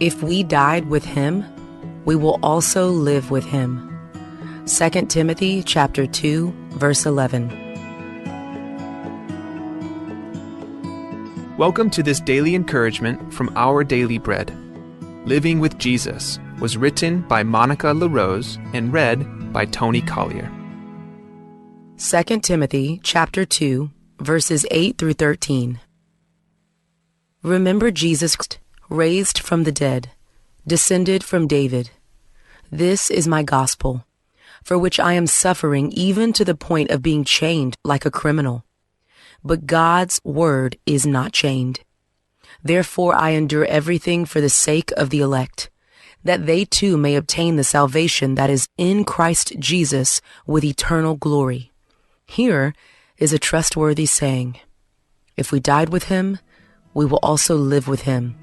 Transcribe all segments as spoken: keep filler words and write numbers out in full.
If we died with him, we will also live with him. Second Timothy chapter two, verse eleven. Welcome to this daily encouragement from Our Daily Bread. Living with Jesus was written by Monica LaRose and read by Tony Collier. Second Timothy chapter two, verses eight through thirteen. Remember Jesus, raised from the dead, descended from David. This is my gospel, for which I am suffering even to the point of being chained like a criminal. But God's word is not chained. Therefore I endure everything for the sake of the elect, that they too may obtain the salvation that is in Christ Jesus with eternal glory. Here is a trustworthy saying: "If we died with him, we will also live with him.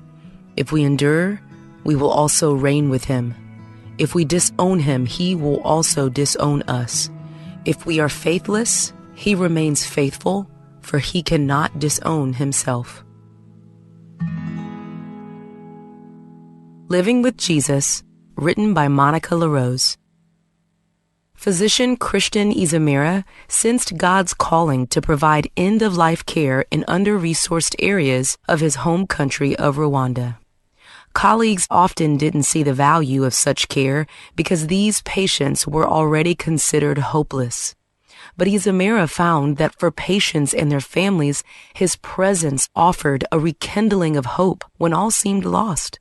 If we endure, we will also reign with him. If we disown him, he will also disown us. If we are faithless, he remains faithful, for he cannot disown himself." Living with Jesus, written by Monica LaRose. Physician Christian Izamira sensed God's calling to provide end-of-life care in under-resourced areas of his home country of Rwanda. Colleagues often didn't see the value of such care because these patients were already considered hopeless. But Izamira found that for patients and their families, his presence offered a rekindling of hope when all seemed lost.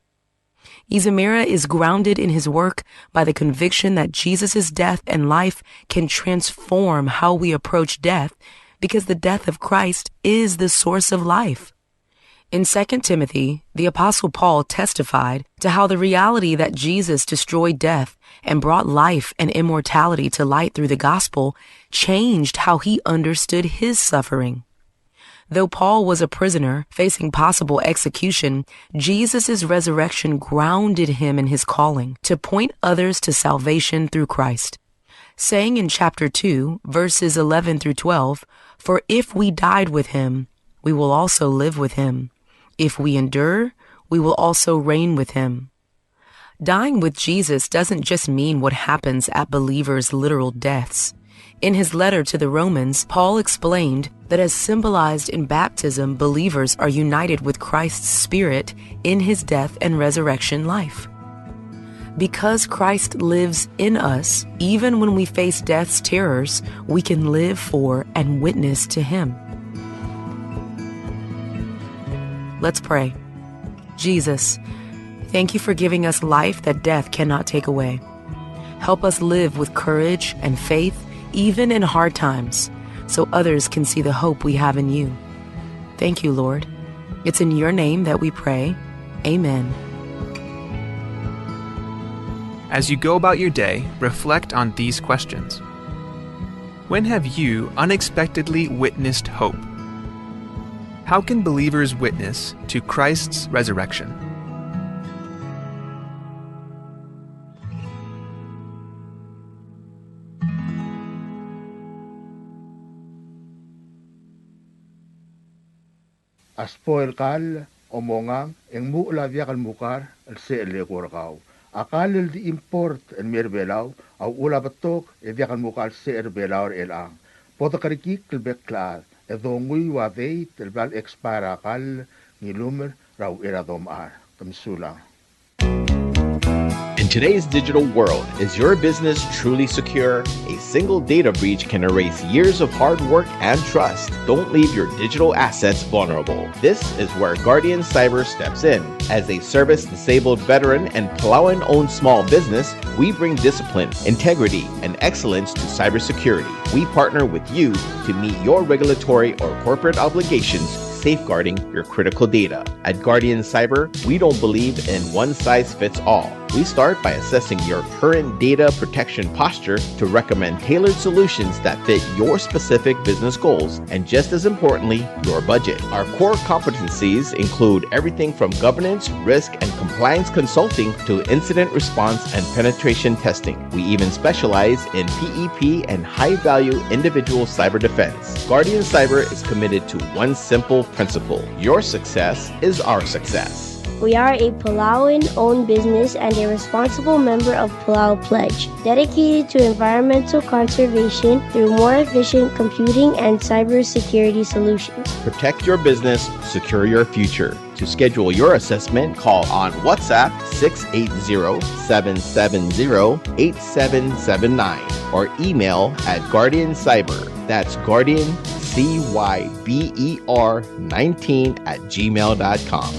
Izamira is grounded in his work by the conviction that Jesus' death and life can transform how we approach death, because the death of Christ is the source of life. In Second Timothy, the Apostle Paul testified to how the reality that Jesus destroyed death and brought life and immortality to light through the gospel changed how he understood his suffering. Though Paul was a prisoner facing possible execution, Jesus' resurrection grounded him in his calling to point others to salvation through Christ. Saying in chapter two, verses eleven through twelve, "For if we died with him, we will also live with him. If we endure, we will also reign with him." Dying with Jesus doesn't just mean what happens at believers' literal deaths. In his letter to the Romans, Paul explained that, as symbolized in baptism, believers are united with Christ's Spirit in his death and resurrection life. Because Christ lives in us, even when we face death's terrors, we can live for and witness to him. Let's pray. Jesus, thank you for giving us life that death cannot take away. Help us live with courage and faith, even in hard times, so others can see the hope we have in you. Thank you, Lord. It's in your name that we pray. Amen. As you go about your day, reflect on these questions. When have you unexpectedly witnessed hope? How can believers witness to Christ's resurrection? A sbo el kall a omengang e ng muchel a diak el mukar el secher el eko er kau. A kall el di import el mei er Belau a uchul a betok e diak el mukar el secher er Belau er chelechang. Bo dekerekikl el bek el chad e donguiu a date el bla le expire a kall, ng ilumer er a uchei er a domechar. Ke mesulang. In today's digital world, is your business truly secure? A single data breach can erase years of hard work and trust. Don't leave your digital assets vulnerable. This is where Guardian Cyber steps in. As a service-disabled veteran and Palauan-owned small business, we bring discipline, integrity, and excellence to cybersecurity. We partner with you to meet your regulatory or corporate obligations, safeguarding your critical data. At Guardian Cyber, we don't believe in one size fits all. We start by assessing your current data protection posture to recommend tailored solutions that fit your specific business goals and, just as importantly, your budget. Our core competencies include everything from governance, risk, and compliance consulting to incident response and penetration testing. We even specialize in P E P and high-value individual cyber defense. Guardian Cyber is committed to one simple principle: your success is our success. We are a Palauan-owned business and a responsible member of Palau Pledge, dedicated to environmental conservation through more efficient computing and cybersecurity solutions. Protect your business, secure your future. To schedule your assessment, call on WhatsApp six eight zero, seven seven zero, eight seven seven nine or email at Guardian Cyber. That's Guardian C Y B E R nineteen at gmail dot com.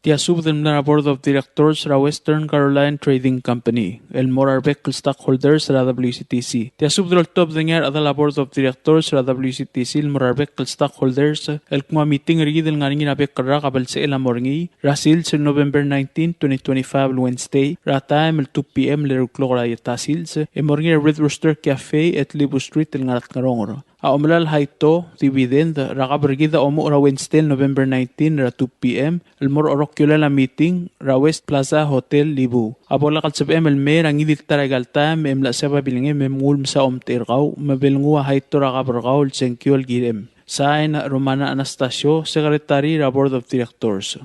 Tia subed el mla er a Board of Directors er a Western Caroline Trading Company el mo er a rebek el stockholders er a W C T C. Tia subed el oltobed er ngii a rechedal a Board of Directors er a W C T C el mo er a rebek el stockholders el kmo a meeting er kid el ngar er ngii er a bek el rak a belsechel a mo er ngii er a sils el November nineteen, twenty twenty-five el Wednesday er a taem el two P M el eru el klok er a ieta sils e mo er ngii er a Red Rooster Cafe at Libu Street el ngar er a Tngeronger. A omelai el haito, dividend, er a kab er kid a omuchel er a Wednesday el November nineteen er a two P M el mo er a orokiolel a meeting er a West Plaza Hotel Libu. A bo lak el sebechem el mei er a ngii di el ta er aika el taem e mla chesiab a bilngem e mnguu el msa omtechei er kau me bo lenguu a haito er a kab er kau el sengkio el kirem. Sign, Romana Anastasio, Secretary er a Board of Directors.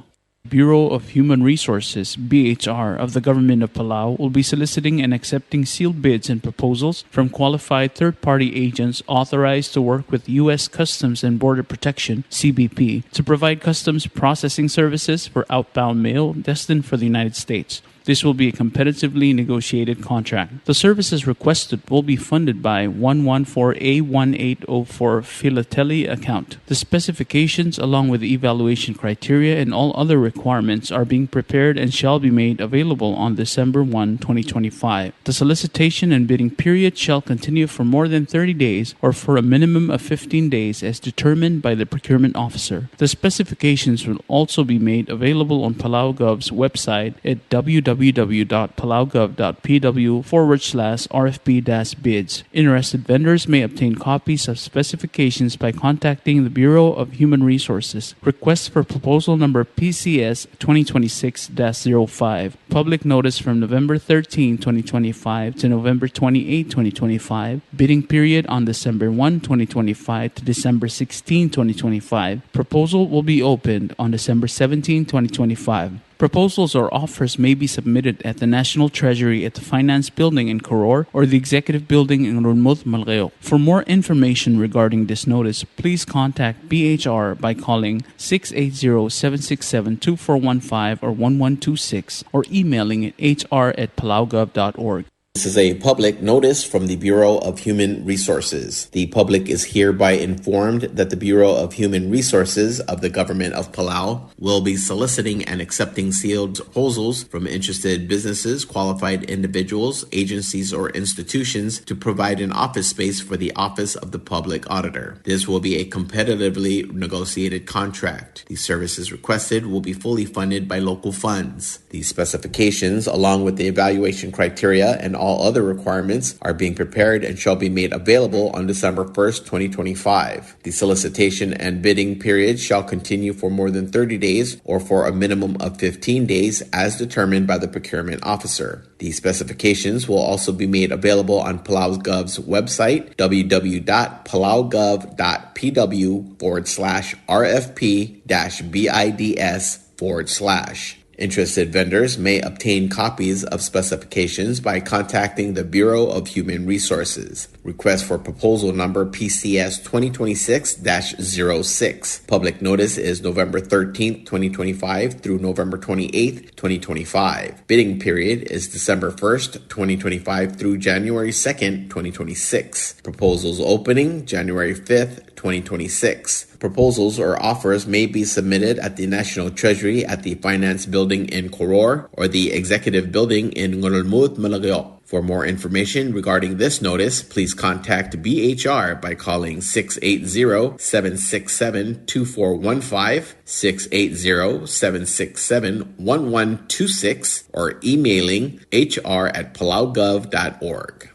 Bureau of Human Resources, B H R, of the Government of Palau will be soliciting and accepting sealed bids and proposals from qualified third-party agents authorized to work with U S Customs and Border Protection, C B P, to provide customs processing services for outbound mail destined for the United States. This will be a competitively negotiated contract. The services requested will be funded by one one four A one eight oh four Philately account. The specifications, along with the evaluation criteria and all other requirements, are being prepared and shall be made available on December one, twenty twenty-five. The solicitation and bidding period shall continue for more than thirty days or for a minimum of fifteen days as determined by the procurement officer. The specifications will also be made available on PalauGov's website at w w w dot palaugov dot p w forward slash r f p dash bids. Interested vendors may obtain copies of specifications by contacting the Bureau of Human Resources. Request for proposal number P C S twenty twenty-six dash zero five. Public notice from November thirteenth, twenty twenty-five to November twenty-eighth, twenty twenty-five. Bidding period on December one, twenty twenty-five to December sixteenth, twenty twenty-five. Proposal will be opened on December seventeenth, twenty twenty-five. Proposals or offers may be submitted at the National Treasury at the Finance Building in Koror or the Executive Building in Ngerulmud, Melekeok. For more information regarding this notice, please contact B H R by calling six eight zero, seven six seven, two four one five or one one two six or emailing at h r at palaugov dot org. This is a public notice from the Bureau of Human Resources. The public is hereby informed that the Bureau of Human Resources of the Government of Palau will be soliciting and accepting sealed proposals from interested businesses, qualified individuals, agencies, or institutions to provide an office space for the Office of the Public Auditor. This will be a competitively negotiated contract. The services requested will be fully funded by local funds. The specifications, along with the evaluation criteria and all other requirements, are being prepared and shall be made available on December first, twenty twenty-five. The solicitation and bidding period shall continue for more than thirty days or for a minimum of fifteen days as determined by the procurement officer. The specifications will also be made available on PalauGov's website, w w w dot palaugov dot p w forward slash r f p dash b i d s forward slash. Interested vendors may obtain copies of specifications by contacting the Bureau of Human Resources. Request for proposal number P C S twenty twenty-six dash zero six. Public notice is November thirteenth, twenty twenty-five through November twenty-eighth, twenty twenty-five. Bidding period is December first, twenty twenty-five through January second, twenty twenty-six. Proposals opening January fifth, twenty twenty-six. Proposals or offers may be submitted at the National Treasury at the Finance Building in Koror or the Executive Building in Ngerulmud, Melekeok. For more information regarding this notice, please contact B H R by calling six eight zero, seven six seven, two four one five, six eight zero, seven six seven, one one two six, or emailing h r at palaugov dot org.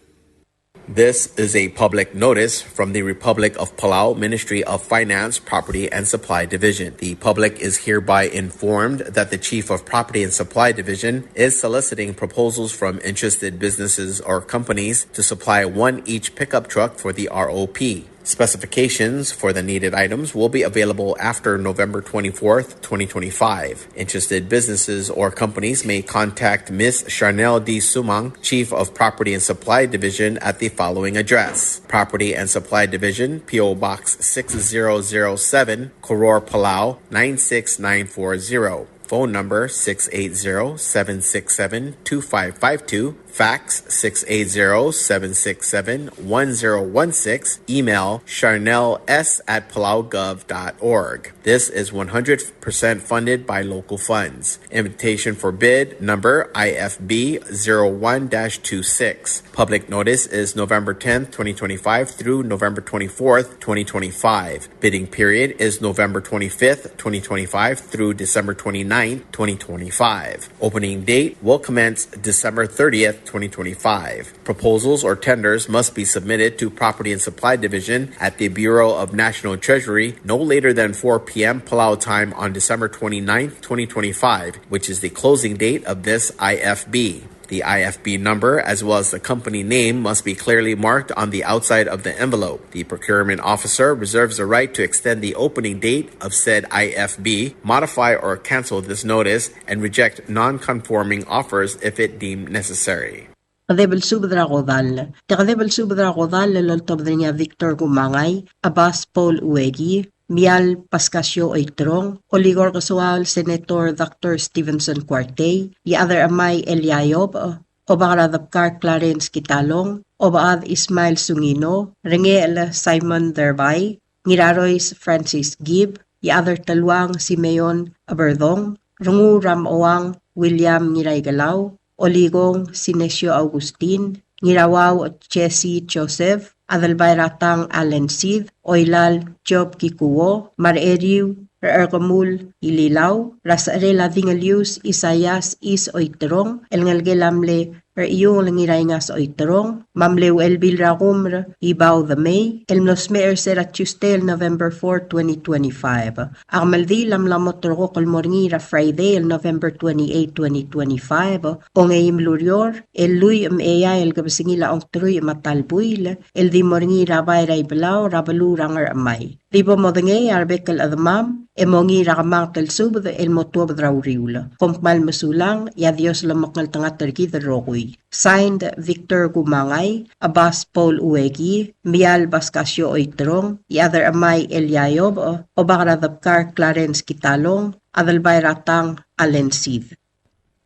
This is a public notice from the Republic of Palau Ministry of Finance, Property and Supply Division. The public is hereby informed that the Chief of Property and Supply Division is soliciting proposals from interested businesses or companies to supply one each pickup truck for the R O P. Specifications for the needed items will be available after November twenty-fourth, twenty twenty-five. Interested businesses or companies may contact Miss Charnel D. Sumang, Chief of Property and Supply Division, at the following address: Property and Supply Division, P O Box six zero zero seven, Koror, Palau, nine six nine four zero. Phone number six eight zero, seven six seven, two five five two. Fax six eight zero, seven six seven, one zero one six. Email charnels at palaugov dot org. This is one hundred percent funded by local funds. Invitation for bid number I F B zero one dash two six. Public notice is November tenth, twenty twenty-five through November twenty-fourth, twenty twenty-five. Bidding period is November twenty-fifth, twenty twenty-five through December twenty-ninth, twenty twenty-five. Opening date will commence December thirtieth, twenty twenty-five. Proposals or tenders must be submitted to Property and Supply Division at the Bureau of National Treasury no later than four p.m. Palau time on December twenty-ninth, twenty twenty-five, which is the closing date of this I F B. The I F B number, as well as the company name, must be clearly marked on the outside of the envelope. The procurement officer reserves the right to extend the opening date of said I F B, modify or cancel this notice, and reject non-conforming offers if it deemed necessary. Kedeb el subed er a kodall. Te kedeb el subed er a kodall el oltobed er ngii a Victor Kumangai, Abbas Paul Ueki, Mial Pascasio Oiterong, Olikong Kesoaol Senator Doctor Stevenson Kuartei, Iechad er a Chemai Elia Iobech, Obak er a Debkar Clarence Kitalong, Obechad Ismael Sungino, Rengechel Simon Derbai, Ngirarois Francis Gibb, Iechad er a Teluang Simeon Eberdong, Renguul er a Mechuang William Ngiraikelau, Olikong Sinesio Augustin, Ngirauau Jesse Joseph, Adelbai er a Tang Allen Sid, Oilal Job Kikuo, me a Recheriu er a Erkemul Ililau, er a secherel a Dingelius Isaias Is Oiterong, el ngelekel a mle Rechiungel Ngiraingas Oiterong, me a mle Uchelbil er a Kumer Ibau Demei, el mlo smecher er se er a Tuesday el November four, twenty twenty-five. A kemeldiil a mla mo terrekokl el mo er ngii er a Friday el November twenty-eight, twenty twenty-five, ongeim el ureor, el lluich me a eai el kebesengil a ongeteruich me a ta el buil, el di mo er ngii er a bai er a Ibelau er a beluu er a Ngerchemai. Di bo modengei a rebek el chedemam e mongiil er a kemanget el subed el mo tuobed er a uriul. Kom kmal mesulang, e a Dios lomekngeltengat er kid el rokui. Signed, Victor Kumangai, Abbas Paul Ueki, Mial Pascasio Oiterong, Iechad er a Chemai Elia Iobech, Obak er a Debkar Clarence Kitalong, Adelbai er a Tang Allen Sid.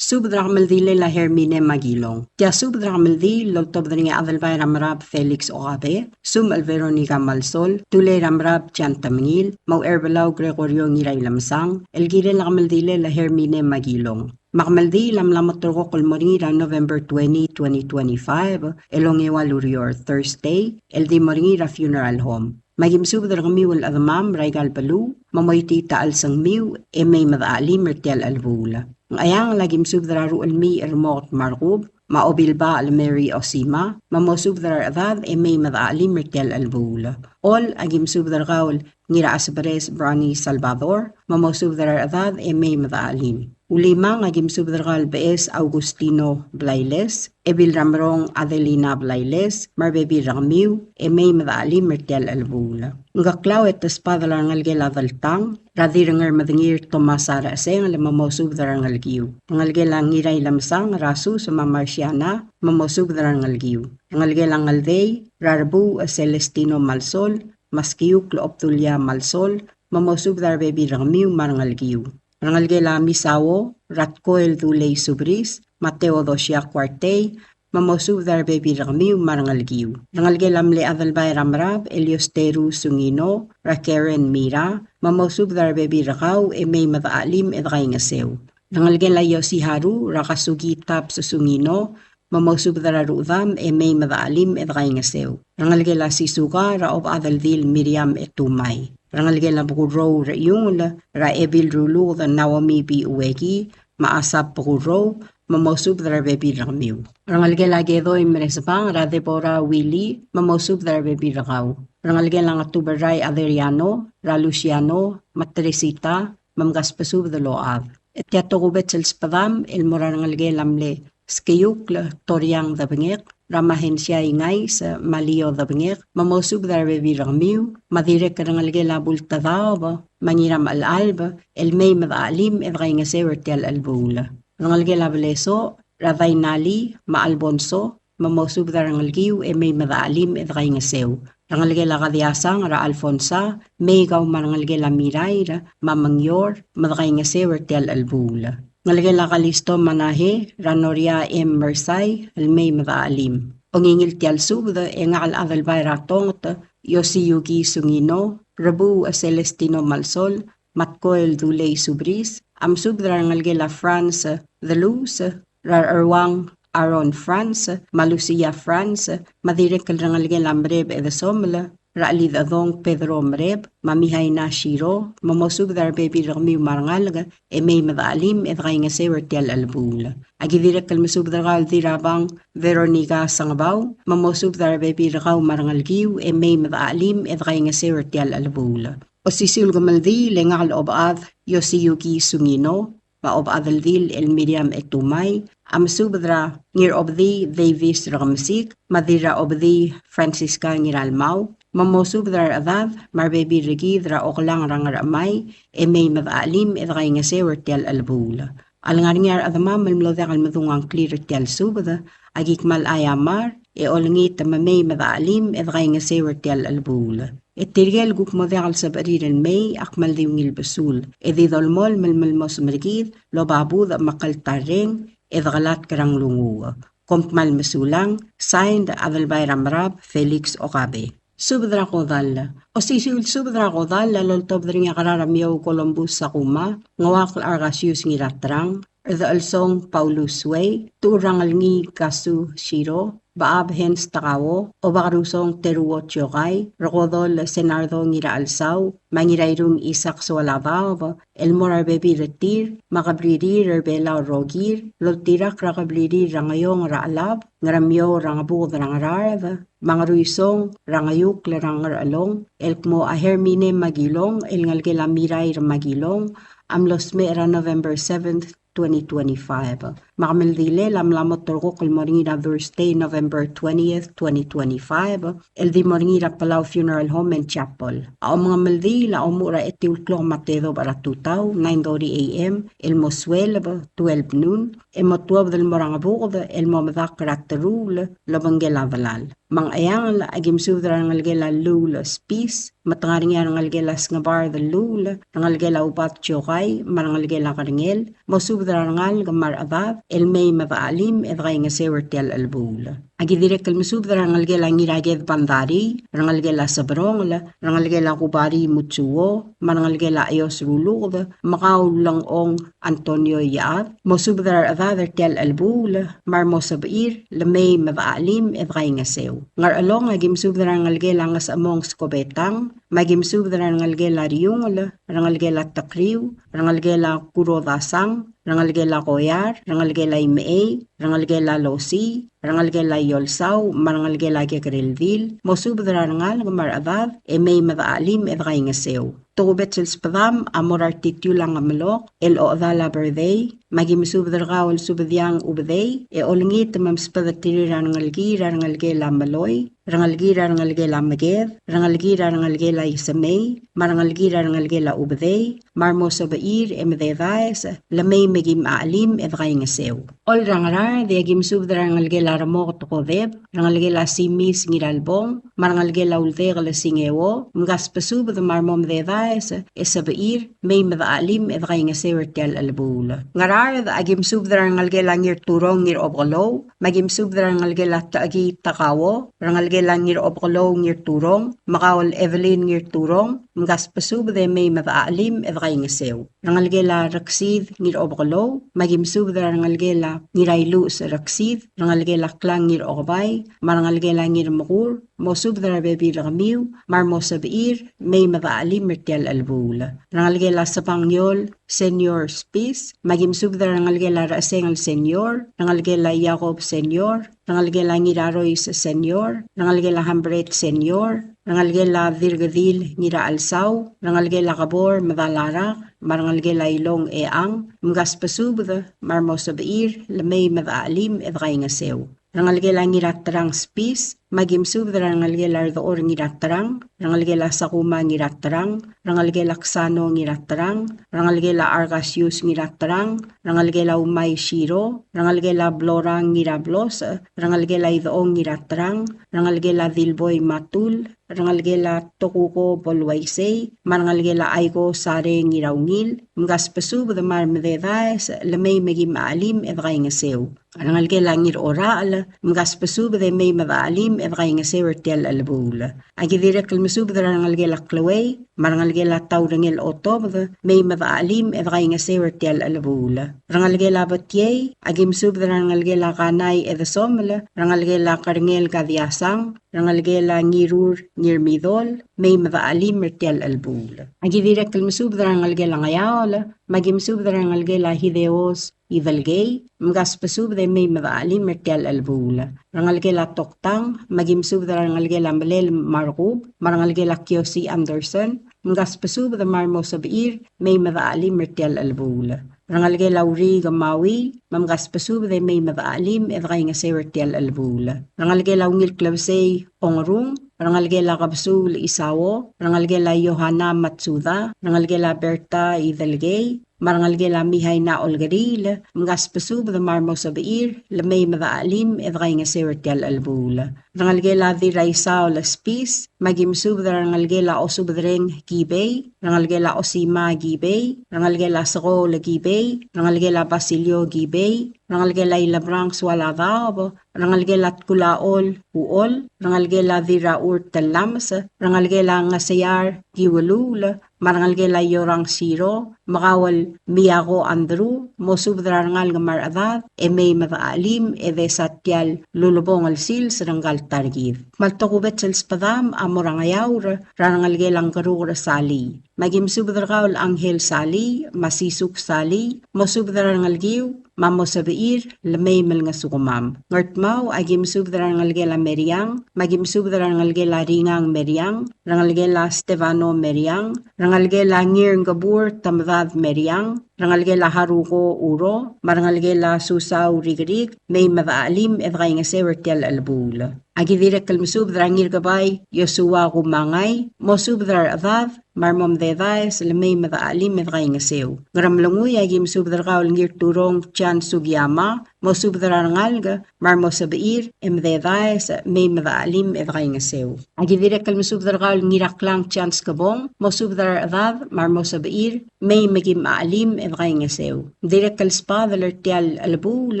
Subed er a kemeldiil er a Hermine Makilong. Tia subed er a kemeldiil el oltobed er ngii a Adelbai er a Merab Felix Okabe, Sumech el Veronica Malsol, Tulei er a Merab Jan Temengil, me a Ucherbelau Gregorio Ngirailemesang, el kirel a kemeldiil er a Hermine Makilong. Me a kemeldiil a mla mo terrekokl el mo er ngii er a November twenty, twenty twenty-five, el ongeua el ureor, Thursday, el di mo er ngii er a funeral home. Me a ki mesubed er kemiu el chedemam er aika el beluu, me moitii a chelsengmiu e mei me dechachelim er tia el chelebuul. Ngcheangel a ki mesubed er a Ruchelmiich er Moked me a Rekub, me a Obilbachel Mary Osima, me mosubed er a rechedad e mei me dechachelim er tia el chelebuul. Choll a ki mesubed er kau el Ngiracheseberes Brownie Salvador, me mosubed er a rechedad e mei me dechachelim. Ulimang a ki mesubed er kau el Beches Augustino Blailes, Ebil er a Merong Adelina Blailes, me a rebebil er kemiu, e mei me dechachelim er tia el chelebuul. Ngkeklau e te sbadel a rengelekel a Deltang, er a Dirrengermedengir Thomas Arechesengel, me mosubed er a rengelekiu. Rengelekel a Ngirailemesang, er a Sus me a Marciana, me mosubed er a rengelekiu. Rengelekel a Ngeldei, er a Rebuuch Celestino Malsol, me a Skiukl Obdulia Malsol, me mosubed er a rebebil er kemiu me a rengelekiu. Rengelekel a Misao, er a Tkoel Dulei Subris, me a Theodosia Kuartei, me mosubed er a rebebil er kemiu me a rengelekiu. Rengelekel a mle Adelbai er a Merab, Eliosteru Sungino, er a Karen Mira, me mosubed er a rebebil er kau e mei me dechachelim e dekaingeseu. Rengelekel a Yosiharu, er a Kasuki Tabs Sungino, me mosubed er a rudam e mei me dechachelim e dekaingeseu. Rengelekel a Sisuka, er a Obechad el Dil Miriam Etumai. Rengelekel a Bekurrou er a Iungel, er a Ebil Ruluked Naomi B. Ueki, me a Asap Bekurrou, me mosubed er a rebebil er kemiu. Rengelekel a Kedoi Meresbang, er a Deborah Willy, me mosubed er a rebebil er kau. Rengelekel a Ngetuberai Adriano, er a Luciano, me a Teresita, me mkasbesubed el ochad. E tia tokubets el sbedam el mo er a rengelekel a mle Skiukl Toriang Debengek, er a Mahensia Ingais, me a Lio Debengek, me mosubed er a rebebil er kemiu, me a dirrek el rengelekel a Bultedaob, me a Ngiramechelalb, el mei me dechachelim e dekaingeseu er tia el chelebuul. Rengelekel a Blesoch, er a Dainali, me a Alfonso, me mosubed er a rengelekiu e mei me dechachelim e dekaingeseu. Rengelekel a Kadiasang, er a Alfonsa, mei kau me a rengelekel a Mirair, me a Mengior, me dekaingeseu er tia el chelebuul. Ngelekel a Kalisto Manahe, er a Noria M. Mersai, el mei me dechachelim. Ongingil tia el subed, e ngak el Adelbai er a Tonget, Yosiyuki Sungino, Rebuuch Celestino Malsol, me a Tkoel Dulei Subris, a mesubed er a rengelekel a Franz Delus, er a Ruang Aaron Franz, me a Lucia Franz, me a dirrek el rengelekel a Mereb Edesomel, er a Chelidechedong Pedro Mereb, me a Mihaina Shiro, me mosubed er a rebebil er kemiu me a rengalek, e mei me dechachelim e dekaingeseu er tia el chelebuul. Aki dirrek el mesubed er kau el Dirrabang Veronica Sengebau, me mosubed er a rebebil er kau me a rengelekiu, e mei me dechachelim e dekaingeseu er tia el chelebuul. Osisiu el kemeldiil e ngak el Obechad Yosiyuki Sungino, me a Obechadeldil el Miriam Etumai, a mesubed er a Ngirobedii Davis Rekemesik, me a Dirrachobedii Francisca Ngiralmau, me mosubed er a rechedad, me a rebebil er kid er a Oklang er a Ngerchemai, e mei me dechachelim e dekaingeseu er tia el chelebuul. A lengar er ngii a rechedemam el mlo diak el medung a ngklir er tia el subed, aki kmal aiamar, e olengit me mei me dechachelim e dekaingeseu er tia el chelebuul. E tirke el kuk mo diak el sebechir el mei, a kmal di ungil besul, e di dolemolem el mo smerekid el oba budech me a kltarreng, e dekelatk er a nglunguuch. Kom kmal mesulang, signed, Adelbai er a Merab, Felix Okabe. Subed er a kodall. Osisiu el subed er a kodall a loltobed er ngii a Kerar a Miou Columbus Sakuma, Ngeuakl Argasius Ngiraterang, Rdechelsong Paulus Suei, Tuchur er a Ngelngii Kasu Shiro, Bechab Hens Takao, Obakerusong Teruo Tiokai, Rekodol Senardo Ngirachelsau, me a Ngirairung Isak Soalabaob, el mo er a rebebil er tir, me a keblirir er Belau el rokir, el oltirakl er a keblirir er a Ngeiong er a Chelab, Ngeremiou er a Ngebuked er a Ngaraard, me a Ngeruisong er a Ngeiukl er a Ngerchelong, el kmo a Hermine Magilong, el ngelekel a Mirair Magilong, a mlo smecher er a November seventh, twenty twenty-five. Me a kemeldilel a mla mo terrekokl el mo er ngii er a Thursday, November twentieth, twenty twenty-five, el di mo er ngii er a Palau Funeral Home and Chapel. A omengemeldiil a omuchel er a etiu el klok me a tedobech er a tutau, nine thirty A M, el mo sueleb, twelve noon, e mo tuobed el mo er a Ngebuked, el mo medakl er a teruul el obengkel a delal. Me a Ngcheangel, aki mesubed er a rengelekel a Lluul Spis, me te ngar er ngii a rengelekel a Sngebard Lluul, rengelekel a Ubad Tiokai, me a rengelekel a Kerengel, mosubed er a rengalek me a rechedad, el mei me dechachelim e dekaingeseu er tia el chelebuul. Aki dirrek el mesubed er a rengelekel a Ngiraked Bandarii, rengelekel a Seberongel, rengelekel a Kubarii Mutsuo, me a rengelekel a Chios Ruluked, me kau el Lengchong Antonio Iechad, mosubed er a rechedad er tia el chelebuul, me a re mo sebechir, el mei me dechachelim e dekaingeseu. Ngerchelong, aki mesubed er a rengelekel a Ngesechemong Skobetang, me aki mesubed er a rengelekel a Riungel, rengelekel a Tekriu, rengelekel a Kurodasang, rengelekel a Koiar, rengelekel a Imechei, rengelekel a Losii, rengelekel a Iolsau, me a rengelekel a Kekereldil, mosubed er a rengalek me a rechedad, e mei me dechachelim e dekaingeseu. Tokubets el sbedam a mo er a retitiul a Ngemelok, el ochedal a Berdei, me aki mesubed er kau el Subediang Ubedei, e olengit me msbedeterir a rengelekir a rengelekel a Meloi, rengelekir a rengelekel a Meked, rengelekir a rengelekel a Isemei, me a rengelekir a rengelekel a Ubedei, me a re mo sebechir e mededaes, el mei me kim chachelim e dekaingeseu. Oil er a Ngaraard, e aki mesubed er a rengelekel a Remoket Kodep, rengelekel a Simis Ngiralbong, me a rengelekel a Uldekel Singeo, mkasbesubed me a re mo mededaes, e sebechir, mei me dechachelim e dekaingeseu er tia el chelebuul. Ngaraard, aki mesubed er a rengelekel a Ngirturong Ngirobekelou, me aki mesubed er a rengelekel a Techekii Takao, rengelekel a Ngirobekelou Ngirturong, me kau el Evelyn Ngirturong, mkasbesubed e mei me dechachelim e dekaingeseu. Rengelekel a Reksid Ngirobekelou, me aki mesubed er a rengelekel a Ngirailuches Reksid, rengelekel a Klang Ngirokebai, me a rengelekel a Ngirmekur, mosubed er a rebebil er kemiu, me a re mo sebechir, mei me dechelim er tia el chelebuul. Rengelekel a Sebangiol Senior Spis, me aki mesubed er a rengelekel a Rechesengel Senior, rengelekel a Jakob Senior, rengelekel a Ngirarois Senior, rengelekel a Hambret Senior, rengelekel a Dirkedil Ngirachelsau, rengelekel a Kebor Medalarak, me a rengelekel a Ilong Eang, mkasbesubed me a re mo sebechir, le mei me dechelim e dekaingeseu. Rengelekel a Ngiraterang Spis, me aki mesubed er a rengelekel a Redechor Ngiraterang, rengelekel a Sakuma Ngiraterang, rengelekel a Ksano Ngiraterang, rengelekel a Argasius Ngiraterang, rengelekel a Umai Shiro, rengelekel a Blorang Ngirablos, rengelekel a Idechong Ngiraterang, rengelekel a Dilboi Matul, rengelekel a Tokuko Boluaisei, me a rengelekel a Aiko Sare Ngiraungil, mkasbesubed me a re mededaes, le mei me kim chelim e dekaingeseu. Rengelekel a Ngirorachel, mkasbesubed e mei me dechelim e dekaingeseu er tia el chelebuul. Aki dirrek el mesubed er a rengelekel a Kleuei, me a rengelekel a Taurengel Otobed, mei me dechelim e dekaingeseu er tia el chelebuul. Rengelekel a Betiei, aki mesubed er a rengelekel a Kanai Edesomel, rengelekel a Kerengel Kadiasang, rengelekel a Ngirur Ngirmidol, mei me dechelim er tia el chelebuul. Aki dirrek el mesubed er a rengelekel a Ngeaol, me aki mesubed er a rengelekel a Hideos Idelgei, mkasbesubed e mei me dechelim er tia el chelebuul. Rengelekel a Toktang, me aki mesubed er a rengelekel a Melel Markub, me a rengelekel a Kiosi Anderson, mkasbesubed me a re mo sebechir, mei me dechelim er tia el chelebuul. Rengelekel a Uriik Maui, me mkasbesubed e mei me dechelim e dekaingeseu er tia el chelebuul. Rengelekel a Ungil Klebesei Ongerung, rengelekel a Kebesuul Isao, rengelekel a Yohana Matsuda, rengelekel a Berta Idelgei, me a rengelekel a Mihaina Olkeriil, mkasbesubed me a re mo sebechir, le mei me dechelim e dekaingeseu er tia el chelebuul. Rengelekel a Dirraisaol Spis, me aki mesubed er a rengelekel a Osubedreng Kibei, rengelekel a Osima Kibei, rengelekel a Sekool Kibei, rengelekel a Basilio Kibei, rengelekel a Ilebrang Sualadaob, rengelekel a Tkulachol Uchol, rengelekel a Dirrachur Tellames, rengelekel a Ngeseiar Kiuluul, me a rengelekel a Iorang Siro, me kau el Miako Andrew, mosubed er a rengalek me a rechedad, e mei me dechelim, e desa tia el ulebongel sils er ngka el ta er kid. Me a le tokubets el sbedam a mo er a Ngeaur, er a rengelekel a Ngkeruker Salii. Me aki mesubed er kau el Angel Salii, me a Sisuk Salii, mosubed er a rengelekiu, me a mo sebechir, le mei me lengesukemam. Ngardmau, aki mesubed er a rengelekel a Meriang, me aki mesubed er a rengelekel a Ringang Meriang, rengelekel a Stefano Meriang, rengelekel a Ngirngkebur Temedad Meriang, rengelekel a Haruko Uro, me a rengelekel a Susau Rikrik, mei me dechelim e dekaingeseu er tia el chelebuul. Aki dirrek el mesubed er a Ngirkebai Yosua Kumangai, mosubed er a rechedad, me a re mo mededaes, le mei me dechelim e dekaingeseu. Ngeremlengui, aki mesubed er kau el Ngirturong Chan Sugiyama, mosubed er a rengalek, me a re mo sebechir, e mededaes, mei me dechelim e dekaingeseu. Aki dirrek el mesubed er kau el Ngiraklang Chan Skebong, mosubed er a rechedad, me a re mo sebechir, mei me kim chelim e dekaingeseu. Dirrek el sbadel er tia el chelebuul,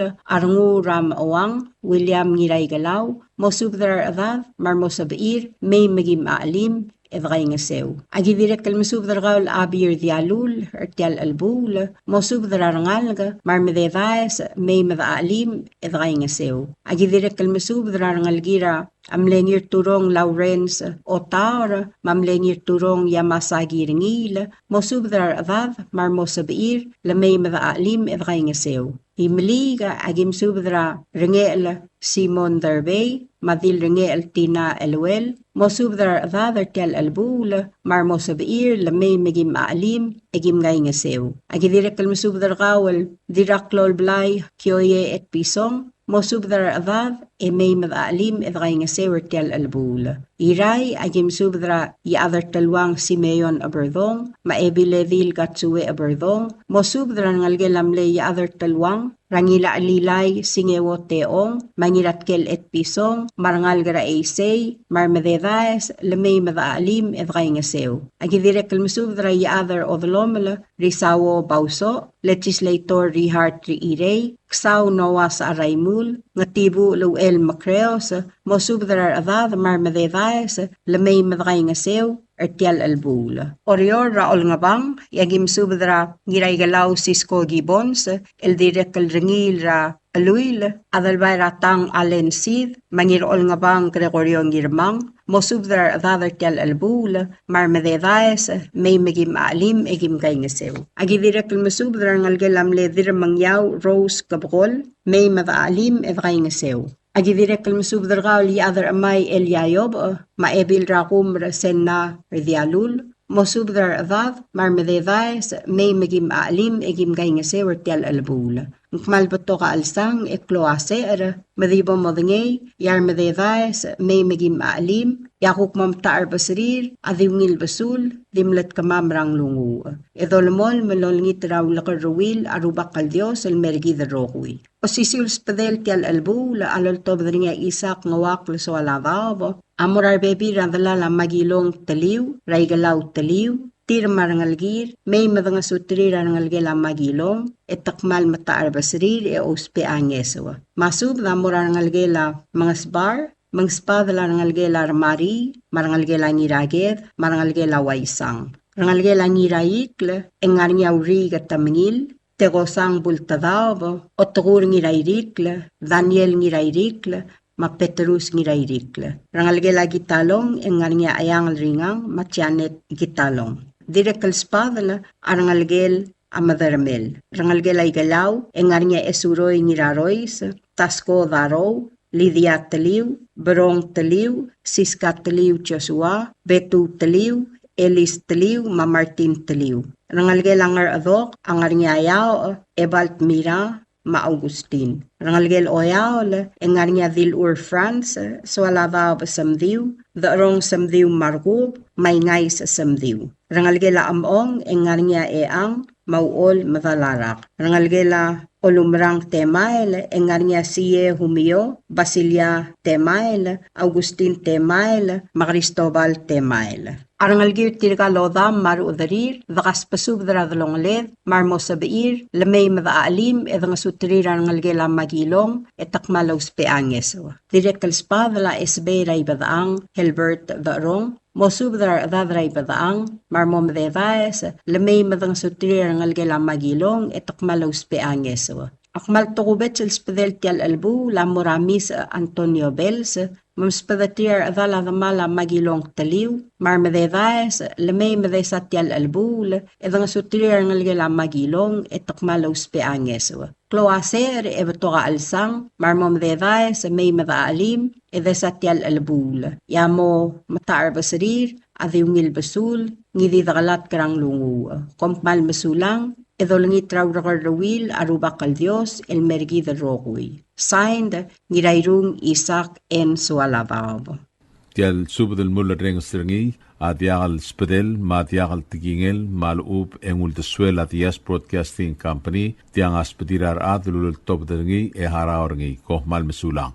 a Rengul er a Mechuang, William Ngiraikelau, mosubed er a rechedad, me a re mo sebechir, mei me kim chelim, e dekaingeseu. Aki dirrek el mesubed er kau el Abir Dialul, er tia el chelebuul, mosubed er a rengalek, me a re mededaes, mei me dechelim, e dekaingeseu. Aki dirrek el mesubed er a rengelekir a mle Ngirturong Lawrence Otaor, me a mle Ngirturong Yamasaki Rengiil, mosubed er a rechedad, me a re mo sebechir, le mei me dechelim, e dekaingeseu. Imeliik, aki mesubed er a Rengechel Simon Derbei, me a Dilrengechel Tina Eluel, mosubed er a rechedad er tia el chelebuul, me a re mo sebechir, le mei me kim chelim, e kim kaingeseu. Aki dirrek el mesubed er kau el Dirraklolblai Kioie Etpison, mosubed er a rechedad, e mei me dechelim, e dekaingeseu er tia el chelebuul. Irrai, aki mesubed er a Iechad er Teluang Simeon Eberdong, me a Ebiledil Katsue Eberdong, mosubed er a rengelekel a mle Iechad er Teluang, er a Ngilachelilai Singeo Teong, me a Ngiratkel Etpison, me a rengalek er a Eisei, me a re mededaes, le mei me dechelim, e dekaingeseu. Aki dirrek el mesubed er a Iechad er Odelomel, Risao Bauso, Legislator Richard Riirei, Ksau Noah Saraimul, Ngetibuch Leuchel Mekreos, mosubed er a rechedad me a re mededaes, le mei me dekaingeseu, er tia el chelebuul. Oreor er a Olngebang, e aki mesubed er a Ngiraikelau Sisko Gibbons, el dirrek el Rengiil er a Eluil, Adelbai er a Tang Allen Sid, me a Ngirolngebang Gregorio Ngirmang, mosubed er a rechedad er tia el chelebuul, me a remededaes, mei me kim chelim e kim kaingeseu. Aki dirrek el mesubed er a rengelekel a mle Dirremengiau Rose Kebekol, mei me de chelim e de kaingeseu. Aki dirrek el mesubed er kau el Iechad er Chemai Elia Iobech, me a Ebil er a Kumer Senna Rdialul, mosubed er a rechedad, me a remededaes, mei me kim chelim e kim kaingeseu er tia el chelebuul. Ng kmal betok a chelsang e klou a secher, me di bo modengei, e a remededaes, mei me kim chelim, e a kuk mo metacherbeserir, a di ungil besul, di mle kemam er a nglunguuch. E dolemolem el olengit er a ulekerreuil a Rubak el Dios el mer kid el rokui. Osisiu el sbedel tia el chelebuul a loltobed er ngii a Isak Ngeuakl Soaladaob, a mo er a rebebil er a delal a Makilong Teliu, er a Ikelau Teliu, tir me a rengelekir, mei me dengesuterir a rengelekel a Makilong, e te kmal metacherbeserir e ousbech a ngeso. Me a subed a mo er a rengelekel a Mengesbar, Mengesbadel a rengelekel a Remari, me a rengelekel a Ngiraked, me a rengelekel a Uaisang. Rengelekel a Ngiraikl, e ng ngar er ngii a Uriik Temengil, Tekosang Bultedaob, Otekur Ngirairikl, Daniel Ngirairikl, me a Petrus Ngirairikl. Rengelekel a Kitalong, e ng ngar er ngii a Eangel Ringang, me a Janet Kitalong. Dirrek el sbadel a rengelekel a Medermel. Rengelekel a Ikelau, e ng ngar er ngii a Esuroi Ngirarois, Tasko Darou, Lydia Teliu, Berong Teliu, Siska Teliu Joshua, Betu Teliu, Elis Teliu, me a Martin Teliu. Rengelekel a Ngerchedok, a ngar er ngii a Iaoch, Ebalt Mira, me a Augustin. Rengelekel Oeaol, e ng ngar er ngii a Dilur Franz, Soaladaob Semdiu, Decherong Semdiu me a Rekub, me a Ingais Semdiu. Rengelekel a Chemong, e ng ngar er ngii a Eang, me a Uchol Medalarak. Rengelekel a Olumerang Temael, e ng ngar er ngii a Sie Humio, Basilia Temael, Augustin Temael, me a Cristobal Temael. A rengelekir tirka el odam me a rechederir, de kasbesubed er a delongeled, me a remo sebechir, le mei me de chelim, e dengesuterir a rengelekel a Makilong, e te kmal ousbech a ngeso. Dirrek el sbadel a Esbei er a Ibedechang, Helbert Decherong, mosubed er a rechedad er a Ibedechang, me a remo mededaes, le mei me dengesuterir a rengelekel a Makilong, e te kmal ousbech a ngeso. A kmal tokubets el sbedel tia el chelebuul a mo er a Mis Antonio Bells, me msbedeterir a rechedal a demal a Makilong Teliu, me a remededaes, le mei me desa tia el chelebuul, e dengesuterir a rengelekel a Makilong, e te kmal ousbech a ngeso. Klou a secher e betok a chelsang, me a remo mededaes, mei me de chelim, e desa tia el chelebuul. E a mo metacherbeserir, a di ungil besul, ngii di dekelatk er a nglunguuch. Kom kmal mesulang, e dolengit er a urekerreuil a Rubak el Dios, el mer kid el rokui. Signed, Ngirairung Isaac N. Soaladaob. Tia el subed el mulerrenges er ngii a diak el sbedel me a diak el tekingel me a lechub e ng uldesuel a Diaz Broadcasting Company, tiang a sbedir a rechad el uleltobed er ngii e harau er ngii. Kom kmal mesulang.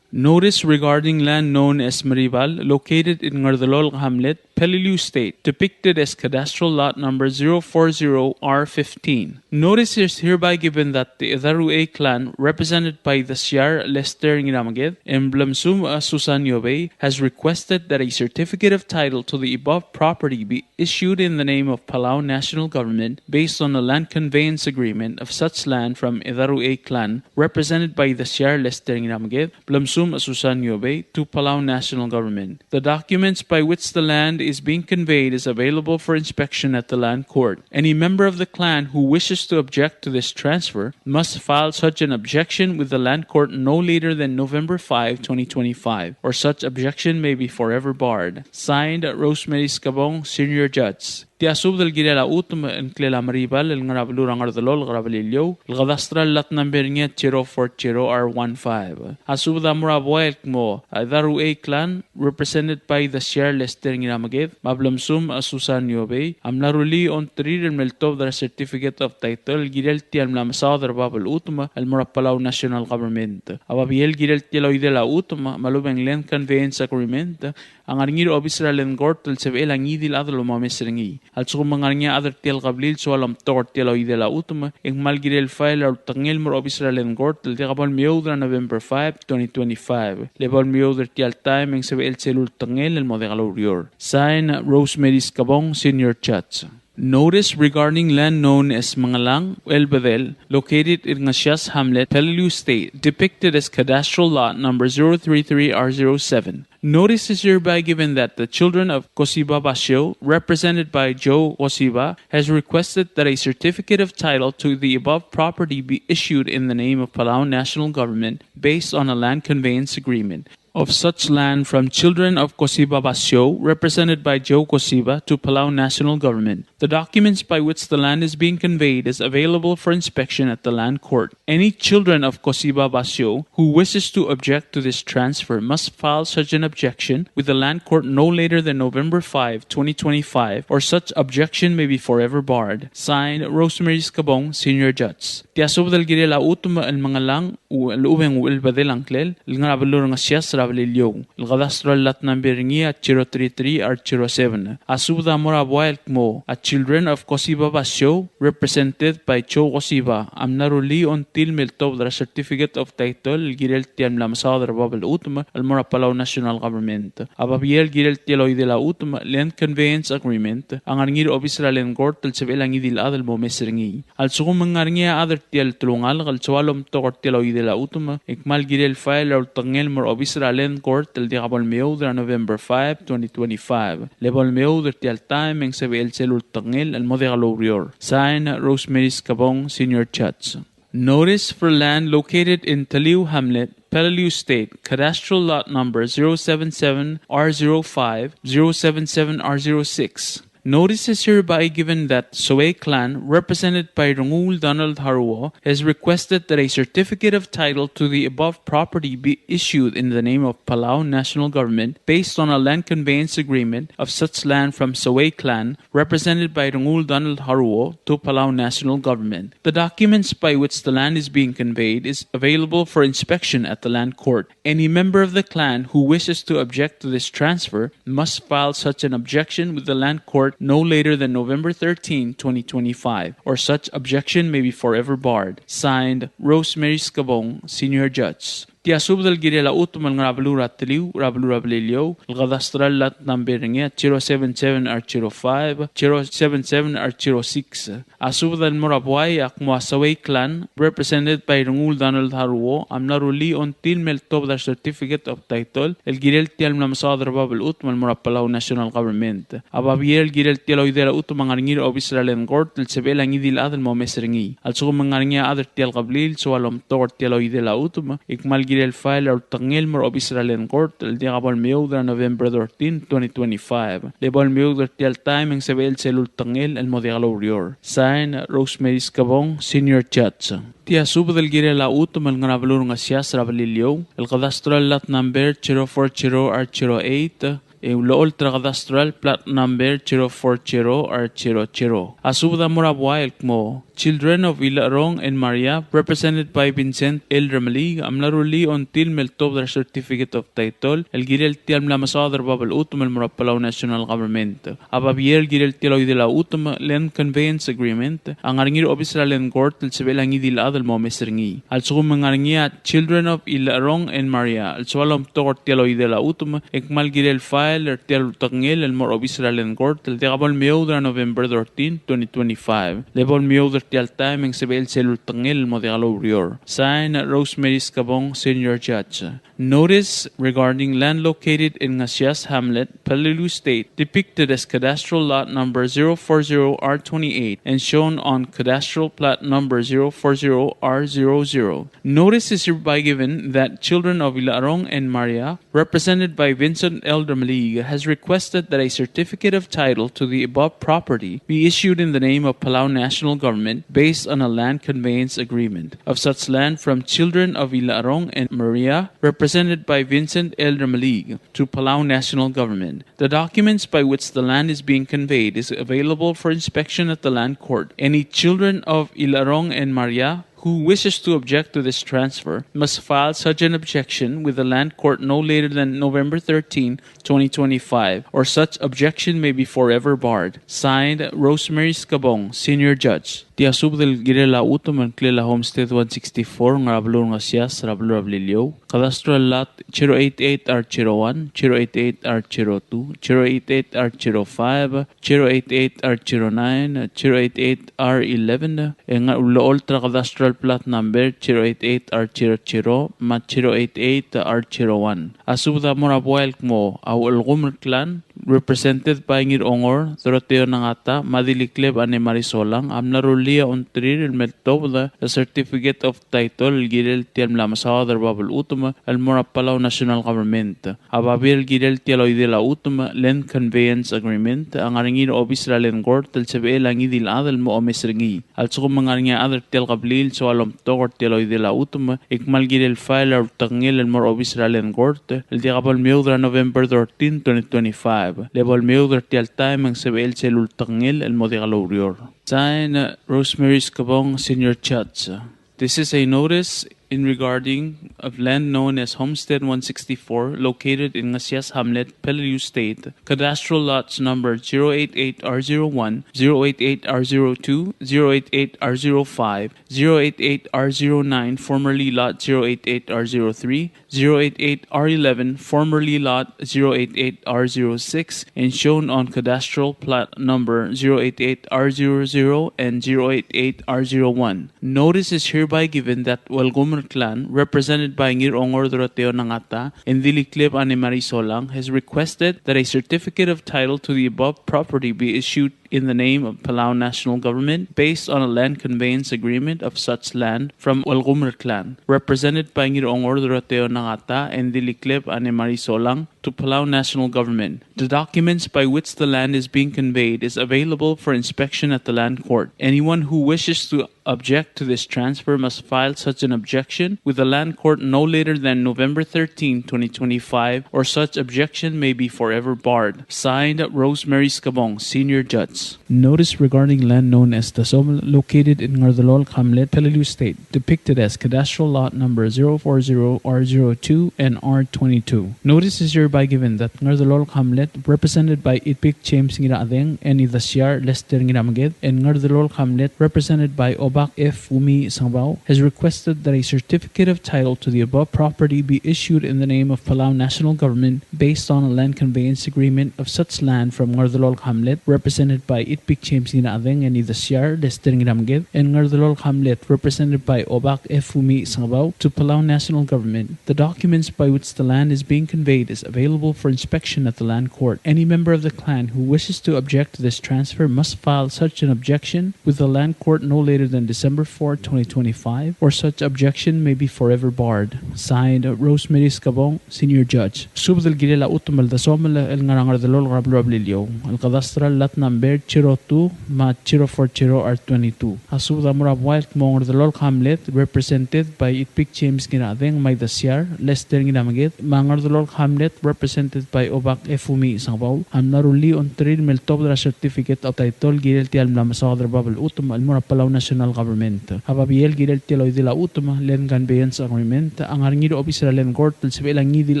Notice regarding land known as Meribal, located in Ngerdelolk Hamlet, Peleliu State, depicted as cadastral lot number zero four zero R fifteen. Notice is hereby given that the Edaruei clan, represented by the Siar Lester Ngiramaged and Blemsum, uh, Susan Yobei, has requested that a certificate of title to the above property be issued in the name of Palau National Government based on a land conveyance agreement of such land from Edaruei clan, represented by the Siar Lester Ngiramaged, Blemsum, uh, Susan Yobei, to Palau National Government. The documents by which the land is being conveyed is available for inspection at the Land Court. Any member of the clan who wishes to object to this transfer must file such an objection with the Land Court no later than November five, twenty twenty-five, or such objection may be forever barred. Signed, Rosemary Skebong, Senior Judge. Tia subed el kirel a chutem el ngklel a Meribal el ngar er a beluu er a Ngerdelolk er a Beliliou, el cadastral lot number er ngii a zero four zero R one five. A subed a mo er a buai el kmo a Edaruei clan, represented by the Siar Lester Ngiramaged me a Blemsum, a Susan Yobei, a mla rullii a ongtir el meltobed er a certificate of title el kirel tia el mla mesaod er bab el chutem el mo er a Palau National Government. A babier el kirel tia el oidel a chutem me a lobeng land conveyance agreement a ngar er ngii er a obis er a Land Court el sebechel a ngii di el chad el omes er ngii. A lsekum e ng ngar er ngii a chad er tia el kebliil el soal omtok er tia el oidel a chutem, e ng kmal kirel el file er a ultekngel el mo er a obis er a Land Court el diak bo lemeoud er a November five, twenty twenty-five. Le bo lemeoud er tia el taem e ng sebechel sel ultekngel el mo diak loureor. Sign, Rosemary Skebong, Senior Judge. Notice regarding land known as Mengelang Uelbedel, located in Ngesias Hamlet, Peleliu State, depicted as cadastral lot number zero three three R zero seven. Notice is hereby given that the children of Kosiba Basio, represented by Joe Kosiba, has requested that a certificate of title to the above property be issued in the name of Palau National Government based on a land conveyance agreement of such land from children of Kosiba Basio, represented by Joe Kosiba, to Palau National Government. The documents by which the land is being conveyed is available for inspection at the Land Court. Any children of Kosiba Basio who wishes to object to this transfer must file such an objection with the Land Court no later than November five, twenty twenty-five, or such objection may be forever barred. Signed, Rosemary Skebong, Senior Judge. Tia subed el kirel a chutem el Mengelang Uelbedel a ngklel el ngar er a beluu er a Ngesias er a Beliliou, el cadastral lot number er ngii a zero three three R zero seven. A subed a mo er a buai el kmo a children of Kosiba Basio, represented by Joe Kosiba, a mla rullii a ongtil me ltobed er a certificate of title el kirel tia el mla mesaod er a bab el chutem el mo er a Palau National Government. A babier el kirel tia el oidel a chutem, land conveyance agreement, a ngar er ngii er a obis er a Land Court el sebechel a ngii di el chad el mo omes er ngii. A lsekum ng ngar er ngii a chad er tia el telungalek el soal omtok er tia el oidel a chutem, e kmal kirel file er a ultekngel el mo er a obis er a Land Court el diak bo lemeoud er a November five, twenty twenty-five. Le bo lemeoud er tia el taem e ng sebechel sel ultekngel el mo diak loureor. Sign, Rosemary Skebong, Senior Judge. Notice for land located in Teliu Hamlet, Peleliu State, cadastral lot number zero seven seven R zero five, zero seven seven R zero six. Notice is hereby given that Soei Clan, represented by Rengul Donald Haruo, has requested that a certificate of title to the above property be issued in the name of Palau National Government based on a land conveyance agreement of such land from Soei Clan, represented by Rengul Donald Haruo, to Palau National Government. The documents by which the land is being conveyed is available for inspection at the Land Court. Any member of the clan who wishes to object to this transfer must file such an objection with the Land Court no later than November thirteen, twenty twenty-five, or such objection may be forever barred. Signed, Rosemary Skebong, Senior Judge. Tia subed el kirel a chutem el ngar er a beluu er a Teliu, er a beluu er a Beliliou, el cadastral lot number er ngii a zero seven seven R zero five, zero seven seven R zero six. A subed el mo er a buai a kmo a Soei Clan, represented by Rengul Donald Haruo, a mla rullii a ongtil me ltobed a certificate of title el kirel tia el mla mesaod er a bab el chutem el mo er a Palau National Government. A babier el kirel tia el oidel a chutem a ngar er ngii er a obis er a Land Court el sebechel a ngii di el chad el mo omes er ngii. A lsekum ng ngar er ngii a chad er tia el kebliil el soal omtok er tia el oidel a chutem, e kmal kirel file er a ultekngel el mo er a obis er a Land Court el diak bo lemeoud er a November thirteen, twenty twenty-five. Le bo lemeoud er tia el taem e ng sebechel sel ultekngel el mo diak loureor. Sign, Rosemary Skebong, Senior Judge. Tia subed el kirel a chutem el ngar er a beluu er a Ngesias er a Beliliou, el cadastral lot number zero four zero R zero eight, e ulecholt er a cadastral plat number zero four zero R zero zero. A subed a mo er a buai el kmo, children of Ilecherong and Maria, represented by Vincent L. Remeliik, a mla rullii a ongtil me ltobed er a certificate of title el kirel tia el mla mesaod er a bab el chutem el mo er a Palau National Government. A babier el kirel tia el oidel a chutem, land conveyance agreement, a ngar er ngii er a obis er a Land Court el sebechel a ngii di el chad el mo omes er ngii. A lsekum ng ngar er ngii a children of Ilecherong and Maria el soal omtok er tia el oidel a chutem, e kmal kirel file er tia el ultekngel el mo er a obis er a Land Court el diak bo lemeoud er a November thirteen, twenty twenty-five. Le bo lemeoud er tia el taem e ng sebechel sel ultekngel el mo diak loureor. Sign, Rosemary Skebong, Senior Judge. Notice regarding land located in Ngasias Hamlet, Peleliu State, depicted as cadastral lot number zero four zero R twenty-eight and shown on cadastral plat number zero four zero R zero zero. Notice is hereby given that children of Ilarong and Maria, represented by Vincent L. Remeliik, has requested that a certificate of title to the above property be issued in the name of Palau National Government based on a land conveyance agreement of such land from children of Ilarong and Maria, represented by Vincent L. Remeliik, to Palau National Government. The documents by which the land is being conveyed is available for inspection at the Land Court. Any children of Ilarong and Maria who wishes to object to this transfer must file such an objection with the Land Court no later than November thirteen, twenty twenty-five, or such objection may be forever barred. Signed, Rosemary Skebong, Senior Judge. Tia subed el kirel a chutem el ngklel a Homestead one sixty-four, ngar er a beluu er a Ngesias, er a beluu er a Beliliou. Cadastral lot zero eight eight R zero one, zero eight eight R zero two, zero eight eight R zero five, zero eight eight R zero nine, zero eight eight R eleven, e ng ulecholt er a cadastral plat number zero eight eight R zero zero me a zero eight eight R zero one. A subed a mo er a buai el kmo a Uelgumer Clan, represented by Ngirongor Doroteo Nangata me a Dilikleb Anne Marie Solang, a mla rullii a ongtirir el meltobed a certificate of title el kirel tia el mla mesaod er bab el chutem el mo er a Palau National Government. A babier el kirel tia el oidel a chutem, Land Conveyance Agreement, a ngar er ngii er a obis er a Land Court el sebechel a ngii di el chad el mo omes er ngii. A lsekum e ng ngar er ngii a chad er tia el kebliil el soal omtok er tia el oidel a chutem, e kmal kirel file a ultekngel el mo er a obis er a Land Court el diak bo lemeoud er a November thirteen, twenty twenty-five. Le bo lemeoud er tia el taem e ng sebechel sel ultekngel el mo diak loureor. Sign, Rosemary Skebong, Senior Judge. This is a notice in regarding of land known as Homestead one sixty-four, located in Ngesias Hamlet, Peleliu State, cadastral lots number zero eight eight R zero one, zero eight eight R zero two, zero eight eight R zero five, zero eight eight R zero nine, formerly lot zero eight eight R zero three, zero eight eight R eleven, formerly lot zero eight eight R zero six, and shown on cadastral plat number zero eight eight R zero zero and zero eight eight R zero one. Notice is hereby given that Uelgumer Clan, represented by Ngirongor Doroteo Nangata and Dilikleb Anne Marie Solang, has requested that a certificate of title to the above property be issued in the name of Palau National Government based on a land conveyance agreement of such land from Uelgumer Clan, represented by Ngirongor Doroteo Nangata and Dilikleb Anne Marie Solang, to Palau National Government. The documents by which the land is being conveyed is available for inspection at the Land Court. Anyone who wishes to object to this transfer must file such an objection with the Land Court no later than November thirteen, twenty twenty-five, or such objection may be forever barred. Signed, Rosemary Skebong, Senior Judge. Notice regarding land known as Tasomel, located in Ngerdelolk Hamlet, Peleliu State, depicted as cadastral lot number zero four zero R zero two and R twenty-two. Notice is hereby given that Ngerdelolk Hamlet, represented by Itpik James Ngirachedeng and Idasiar Lester Ngirameked, and Ngerdelolk Hamlet, represented by Obak F. Umi Sangbau, has requested that a certificate of title to the above property be issued in the name of Palau National Government based on a land conveyance agreement of such land from Ngerdelolk Hamlet, represented by Itpik James Ngirachedeng and Idasiar Lester Ngirameked, and Ngerdelolk Hamlet, represented by Obak F. Umi Sangbau, to Palau National Government. The documents by which the land is being conveyed is available for inspection at the Land Court. Any member of the clan who wishes to object to this transfer must file such an objection with the Land Court no later than December fourth, twenty twenty-five, or such objection may be forever barred. Signed, Rosemary Skebong, Senior Judge. Subed el kirel a chutem el Tasomel el ngar er a Ngerdelolk er a beluu er a Beliliou, el cadastral lot number zero two me a zero four zero R twenty-two. A subed a mo er a buai el kmo Ngerdelolk Hamlet, represented by Itpik James Ngirachedeng me a Idasiar Lester Ngirameked, me a Ngerdelolk Hamlet, represented by Obak F. Umi Sangbau, a mla rullii a ongtirir el meltobed er a certificate of title el kirel tia el mla mesaod er bab el chutem el mo er a Palau National Government. A babier el kirel tia el oidel a chutem, Land Conveyance Agreement, a ngar er ngii er a obis er a Land Court el sebechel a ngii di el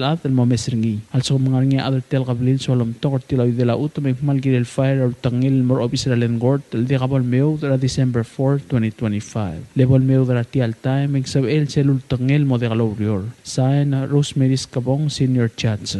chad el mo omes er ngii. A lsekum e ng ngar er ngii a chad er tia el kebliil el soal omtok er tia el oidel a chutem, e kmal kirel file a ultekngel el mo er a obis er a Land Court el diak bo lemeoud er a December fourth, twenty twenty-five. Le bo lemeoud er tia el taem e ng sebechel sel ultekngel el mo diak loureor. Sign, Rosemary Skebong, Senior Judge.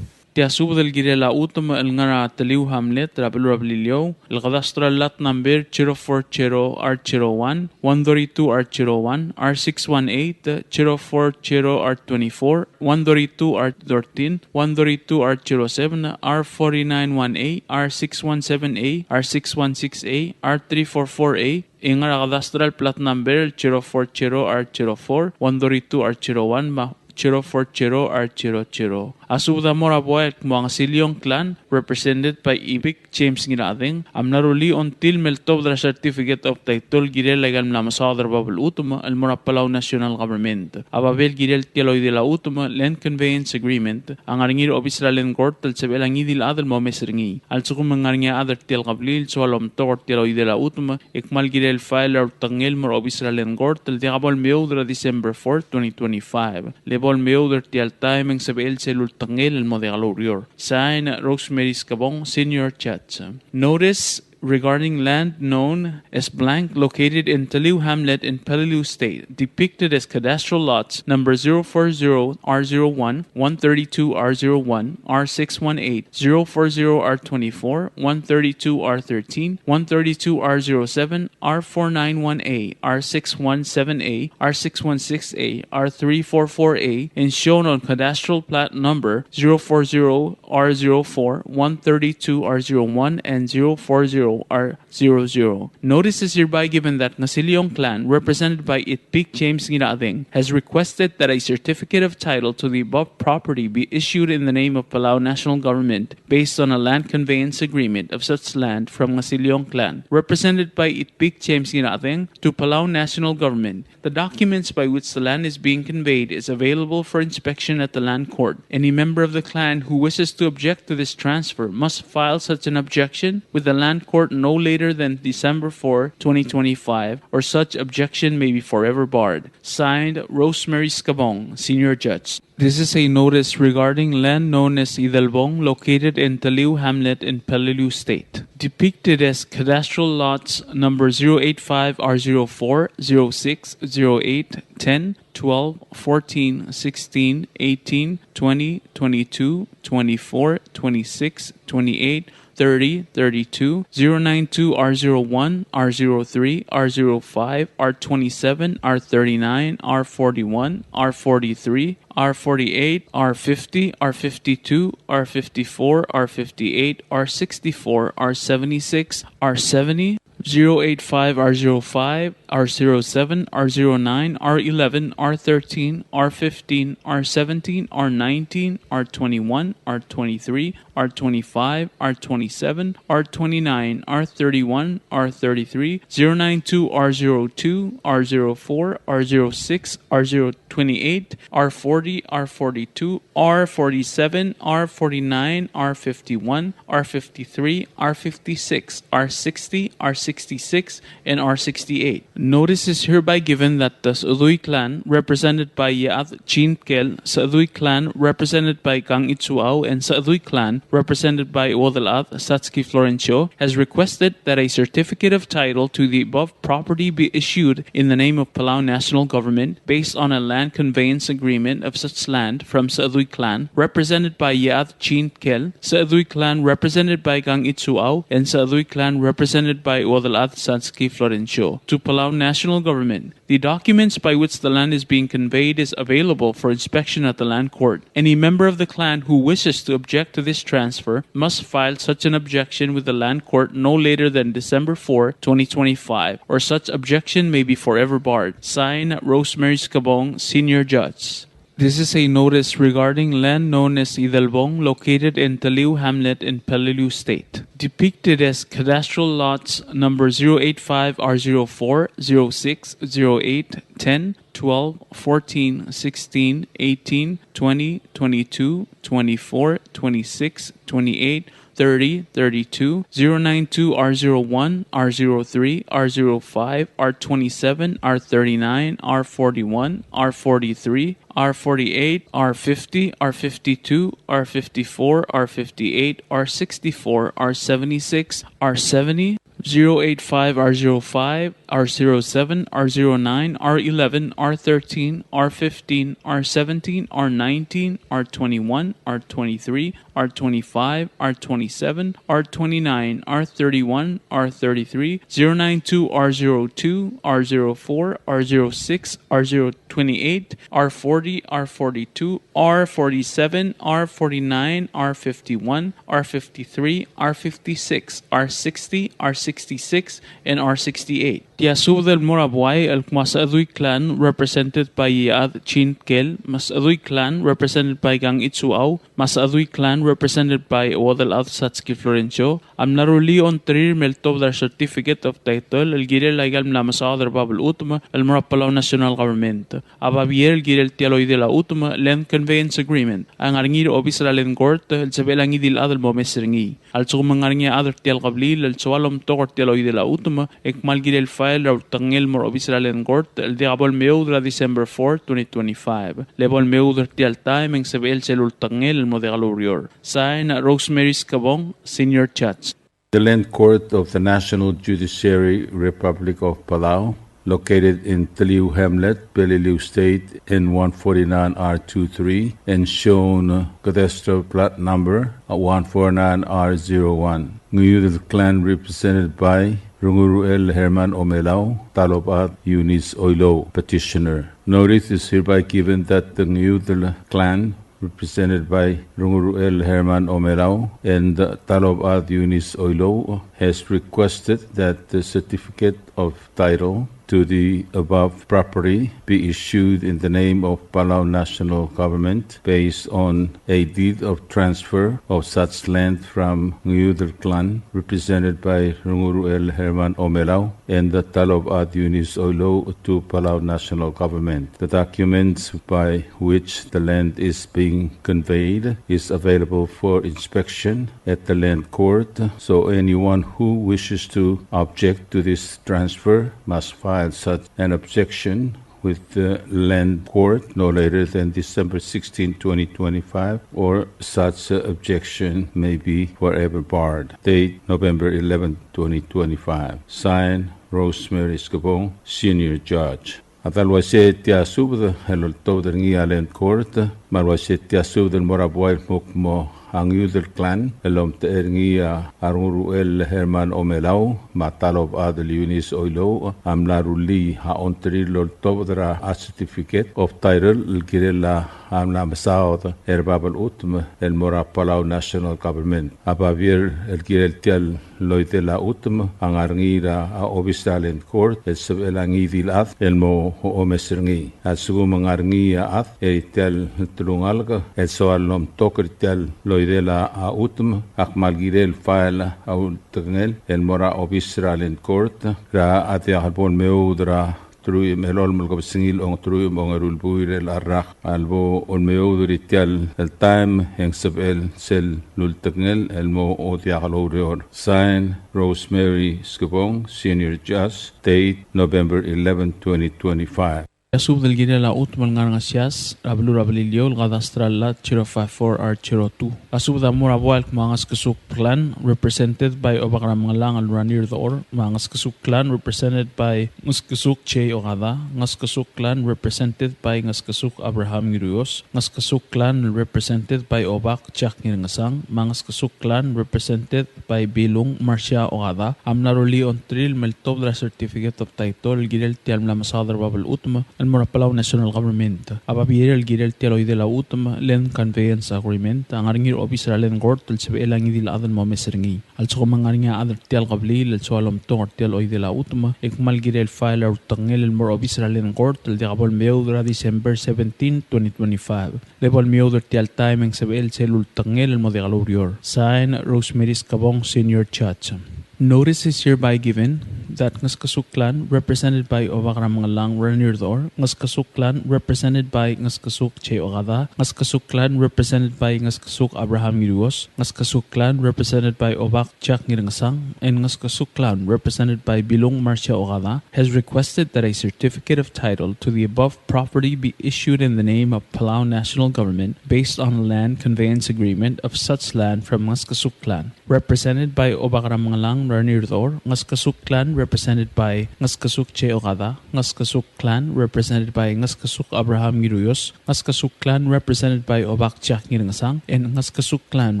Tia subed el kirel a chutem el ngar er a Teliu Hamlet er a beluu er a Beliliou, el cadastral lot number zero four zero R zero one, one thirty-two R zero one, R six one eight, zero four zero R twenty-four, one thirty-two R thirteen, one thirty-two R zero seven, R forty-nine one A, R six one seven A, R six one six A, R three four four A, e ngar er a cadastral plat number zero four zero R zero four, one thirty-two R zero one, me a zero four zero R zero zero. A subed a mo er a buai el kmo a Ngesiliong Clan, represented by Ibik James Ngirachedeng, a mla rullii a ongtil el meltobed er a certificate of title el kirel aika el mla mesaod er bab el chutem el mo er a Palau National Government. A babier el kirel tia el oidel a chutem, Land Conveyance Agreement, a ngar er ngii er a obis er a Land Court el sebechel a ngii di el chad el mo omes er ngii. A lsekum e ng ngar er ngii a chad er tia el kebliil el soal omtok er tia el oidel a chutem, e kmal kirel file a ultekngel el mo er a obis er a Land Court el diak bo lemeoud er a December fourth, twenty twenty-five. Le bo lemeoud er tia el taem e ng sebechel sel ultekngel el mo diak loureor. Sign, Rosemary Skebong, Senior Judge. Notice regarding land known as blank located in Taliu Hamlet in Peleliu State, depicted as cadastral lots number zero four zero R zero one, one thirty-two R zero one, R six one eight, zero four zero R twenty-four, one thirty-two R thirteen, one thirty-two R zero seven, R four nine one A, R six one seven A, R six one six A, R three four four A, and shown on cadastral plat number zero four zero R zero four, one thirty-two R zero one, and zero four zero R zero zero. Notice is hereby given that Ngasiliong Clan, represented by Itpik James Ngirachedeng, has requested that a certificate of title to the above property be issued in the name of Palau National Government based on a land conveyance agreement of such land from Ngasiliong Clan, represented by Itpik James Ngirachedeng, to Palau National Government. The documents by which the land is being conveyed is available for inspection at the Land Court. Any member of the clan who wishes to object to this transfer must file such an objection with the Land Court no later than December fourth, twenty twenty-five, or such objection may be forever barred. Signed, Rosemary Skebong, Senior Judge. This is a notice regarding land known as Idelbong, located in Taliu Hamlet in Peleliu State, depicted as cadastral lots number zero eight five R zero four, zero six, zero eight, ten, twelve, fourteen, sixteen, eighteen, twenty, twenty-two, twenty-four, twenty-six, twenty-eight, thirty, thirty-two, zero nine two R zero one, R zero three, R zero five, R twenty-seven, R thirty-nine, R forty-one, R forty-three, R forty-eight, R fifty, R fifty-two, R fifty-four, R fifty-eight, R sixty-four, R seventy-six, R seventy, zero eight five R zero five, R zero seven, R zero nine, R eleven, R thirteen, R fifteen, R seventeen, R nineteen, R twenty-one, R twenty-three, R twenty-five, R twenty-seven, R twenty-nine, R thirty-one, R thirty-three, zero nine two R zero two, R zero four, R zero six, R zero twenty-eight, R forty, R forty-two, R forty-seven, R forty-nine, R fifty-one, R fifty-three, R fifty-six, R sixty, R sixty-six, and R sixty-eight. Notice is hereby given that the Sechedui Clan, represented by Iechad Chin Tkel, Sechedui Clan, represented by Kang Itsuau, and Sechedui Clan, represented by Uodelchad Satski Florencio, has requested that a certificate of title to the above property be issued in the name of Palau National Government based on a land conveyance agreement of such land from Sechedui Clan, represented by Iechad Chin Tkel, Sechedui Clan, represented by Kang Itsuau, and Sechedui Clan, represented by Uodelchad Satski Florencio, to Palau National Government. The documents by which the land is being conveyed is available for inspection at the Land Court. Any member of the clan who wishes to object to this transfer must file such an objection with the Land Court no later than December fourth, twenty twenty-five, or such objection may be forever barred. Signed, Rosemary Skebong, Senior Judge. This is a notice regarding land known as Idelbong, located in Taliu Hamlet in Peleliu State, depicted as cadastral lots number zero eight five R zero four, zero six, zero eight, ten, twelve, fourteen, sixteen, eighteen, twenty, twenty-two, twenty-four, twenty-six, twenty-eight, thirty, thirty-two, zero nine two R zero one, R zero three, R zero five, R twenty-seven, R thirty-nine, R forty-one, R forty-three, R forty-eight, R fifty, R fifty-two, R fifty-four, R fifty-eight, R sixty-four, R seventy-six, R seventy, zero eight five R zero five, R zero seven, R zero nine, R eleven, R thirteen, R fifteen, R seventeen, R nineteen, R twenty-one, R twenty-three, R twenty-five, R twenty-seven, R twenty-nine, R thirty-one, R thirty-three, zero nine two R zero two, R zero four, R zero six, R zero twenty-eight, R forty, R forty-two, R forty-seven, R forty-nine, R fifty-one, R fifty-three, R fifty-six, R sixty, R sixty-six, and R sixty-eight. Tia subed el mo er a buai el kmo a Sechedui Clan, represented by Iechad Chin Tkel, me a Sechedui Clan, represented by Kang Itsuau, me a Sechedui Clan, represented by Uodelchad Satski Florencio, a mla rullii a ongterir me ltobed er a certificate of title el kirel aika el mla mesaod er a bab el chutem el mo er a Palau National Government. A babier el kirel tia el oidel a chutem, land conveyance agreement, a ngar er ngii er a obis er a Land Court el sebechel a ngii di el chad el mo omes er ngii. A lsekum e ng ngar er ngii a chad er tia el kebliil el soal omtok er tia el oidel a chutem, e kmal kirel file er a ultekngel el mo er a obis er a Land Court el diak bo lemeoud er a December four, twenty twenty-five. Le bo lemeoud er tia el taem e ng sebechel sel ultekngel el mo diak loureor. Sign, Rosemary Skebong, Senior Judge. The Land Court of the National Judiciary, Republic of Palau, located in Teliu Hamlet, Peleliu State, N one forty-nine R two three, and shown cadastral plat number one four nine R zero one. Ngiudel clan represented by Runguruel Herman Omelau, Talobad Eunice Oilouch, petitioner. Notice is hereby given that the Ngiudel clan, represented by Runguruel Herman Omelau and Talobad Eunice Oilouch, has requested that the certificate of title to the above property be issued in the name of Palau National Government based on a deed of transfer of such land from Ngiudel clan, represented by Runguruel Herman Omelau and the Talobad Eunice Oilouch, to Palau National Government. The documents by which the land is being conveyed is available for inspection at the Land Court, so anyone who wishes to object to this transfer must file such an objection with the Land Court no later than December sixteenth, twenty twenty-five, or such objection may be forever barred. Date, November eleventh, twenty twenty-five. Signed, Rosemary Skebong, Senior Judge. A dal uaisei tia subed el oltobed er ngii a Land Court, me a le uaisei tia subed el mo er a buai el kmo a Ngiudel clan el omtechei er ngii a Runguruel Herman Omelau me a Talobad Eunice Oilouch a mla rullii a ongtir el oltobed er a certificate of title el kirel a mla mesaod er bab el chutem el mo er a Palau National Government. A babier el kirel tia el oidel a chutem a ngar er ngii er a obis er a Land Court el sebechel a ngii di el chad el mo omes er ngii. A lsekum ng ngar er ngii a chad er tia el telungalek el soal el omtok er tia el oidel a chutem, a kmal kirel el file a ultekngel el mo er a obis er a Land Court er a diak el bo lemeoud er a teruich me a elolem el kebesengil ongeteruich me a ongeru el buil er a rak el bo lemeoud er tia el taem e ng sebechel sel ultekngel el mo diak loureor. Sign, Rosemary Skebong, Senior Judge. Date, November eleven, twenty twenty-five. A subed el kirel a chutem el ngar er a Ngesias er a beluu er a Beliliou el cadastral lot zero five four R zero two. A subed a mo er a buai el kmo a Ngeskesuk clan, represented by Obak er a Mengellang el Ranier Dechor, me a Ngeskesuk clan, represented by Ngeskesuk J. Okada, Ngeskesuk clan, represented by Ngeskesuk Abraham Ngiruios, Ngeskesuk clan, represented by Obak Jack Ngirngesang, me a Ngeskesuk clan, represented by Bilung Marcia Okada, a mla rullii a ongtir el me ltobed er a certificate of title el kirel tia el mla mesaod er bab el chutem el mo er a Palau National Government. A babier el kirel tia el oidel a chutem, Land Conveyance Agreement, a ngar er ngii er a obis er a Land Court el sebechel a ngii di el chad el mo omes er ngii. A lsekum ng ngar er ngii a chad er tia el kebliil el soal omtok er tia el oidel a chutem, e kmal kirel el file a ultekngel el mo er a obis er a Land Court el diak bo lemeoud er a December seventeen, twenty twenty-five. Le bo lemeoud er tia el taem e ng sebechel sel ultekngel el mo diak loureor. Sign, Rosemary Skebong, Senior Judge. Notice is hereby given that Ngeskesuk clan, represented by Obak er a Mengellang Ranier Dechor, Ngeskesuk clan, represented by Ngeskesuk J. Okada, Ngeskesuk clan, represented by Ngeskesuk Abraham Ngiruios, Ngeskesuk clan, represented by Obak Jack Ngirngesang, and Ngeskesuk clan, represented by Bilung Marcia Okada, has requested that a certificate of title to the above property be issued in the name of Palau National Government based on a land conveyance agreement of such land from Ngeskesuk clan, represented by Obak er a Mengellang Ranier Dechor, Ngeskesuk clan, represented by Ngeskesuk J. Okada, Ngeskesuk clan, represented by Ngeskesuk Abraham Ngiruios, Ngeskesuk clan, represented by Obak Jack Ngirngesang, and Ngeskesuk clan,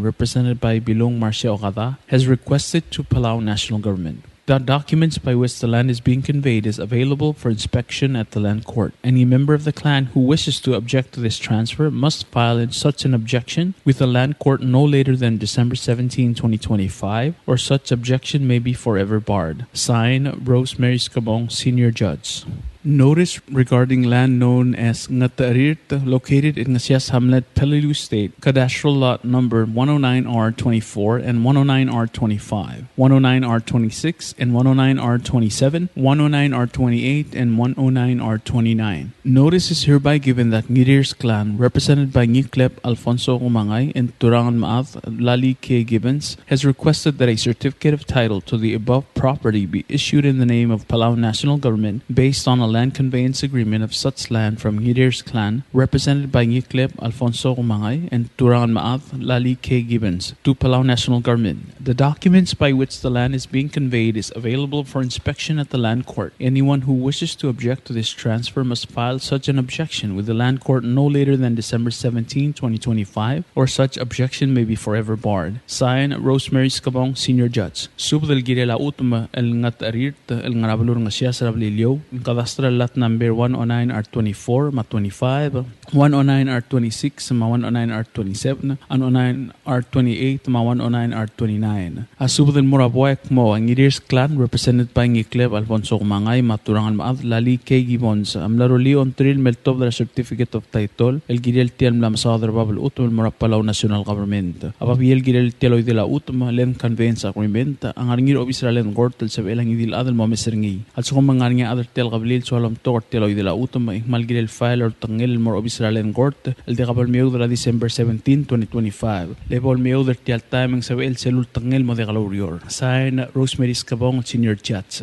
represented by Bilung Marcia Okada, has requested to Palau National Government. The documents by which the land is being conveyed is available for inspection at the Land Court. Any member of the clan who wishes to object to this transfer must file in such an objection with the Land Court no later than December seventeenth, twenty twenty-five, or such objection may be forever barred. Signed, Rosemary Skebong, Senior Judge. Notice regarding land known as Ngatarirt, located in Ngesias Hamlet, Peleliu State, cadastral lot number one oh nine R twenty-four and one oh nine R twenty-five, one oh nine R twenty-six and one oh nine R twenty-seven, one oh nine R twenty-eight and one oh nine R twenty-nine. Notice is hereby given that Ngirirs clan, represented by Ngiklep Alfonso Kumangai and Turangan Maat Lali K. Gibbons, has requested that a certificate of title to the above property be issued in the name of Palau National Government based on a land conveyance agreement of such land from Ngirirs clan, represented by Ngikleb Alfonso Kumangai and Turang Maad Lali K. Gibbons, to Palau National Government. The documents by which the land is being conveyed is available for inspection at the Land Court. Anyone who wishes to object to this transfer must file such an objection with the Land Court no later than December seventeenth, twenty twenty-five, or such objection may be forever barred. Signed, Rosemary Skebong, Senior Judge. Subed el kirel a chutem el Ngatecherirt el ngar er a beluu er a Ngesias er a Beliliou, el cadastral lot number one oh nine R twenty-four me a twenty-five, one oh nine R twenty-six me a one oh nine R twenty-seven, and one oh nine R twenty-eight me a one oh nine R twenty-nine. A subed el mo er a buai el kmo a Ngirirs clan, represented by Ngikleb Alfonso Kumangai me a Turang el Mechad Lali K. Gibbons, a mla rullii a ongtir el meltobed er a certificate of title el kirel tia el mla mesaod er bab el chutem el mo er a Palau National Government. A babier el kirel tia el oidel a chutem, land conveyance agreement, a ngar er ngii er a obis er a Land Court el sebechel a ngii di el chad el mo omes er ngii. A lsekum ng ngar er ngii a chad er tia el kebliil el soal omtok er tia el oidel a chutem, e ng kmal kirel el file er a ultekngel el mo er a obis er a Land Court el diak bo lemeoud er a December seventeen, twenty twenty-five. Le bo lemeoud er tia el taem e ng sebechel sel ultekngel el mo diak loureor. Sign, Rosemary Skebong, Senior Judge.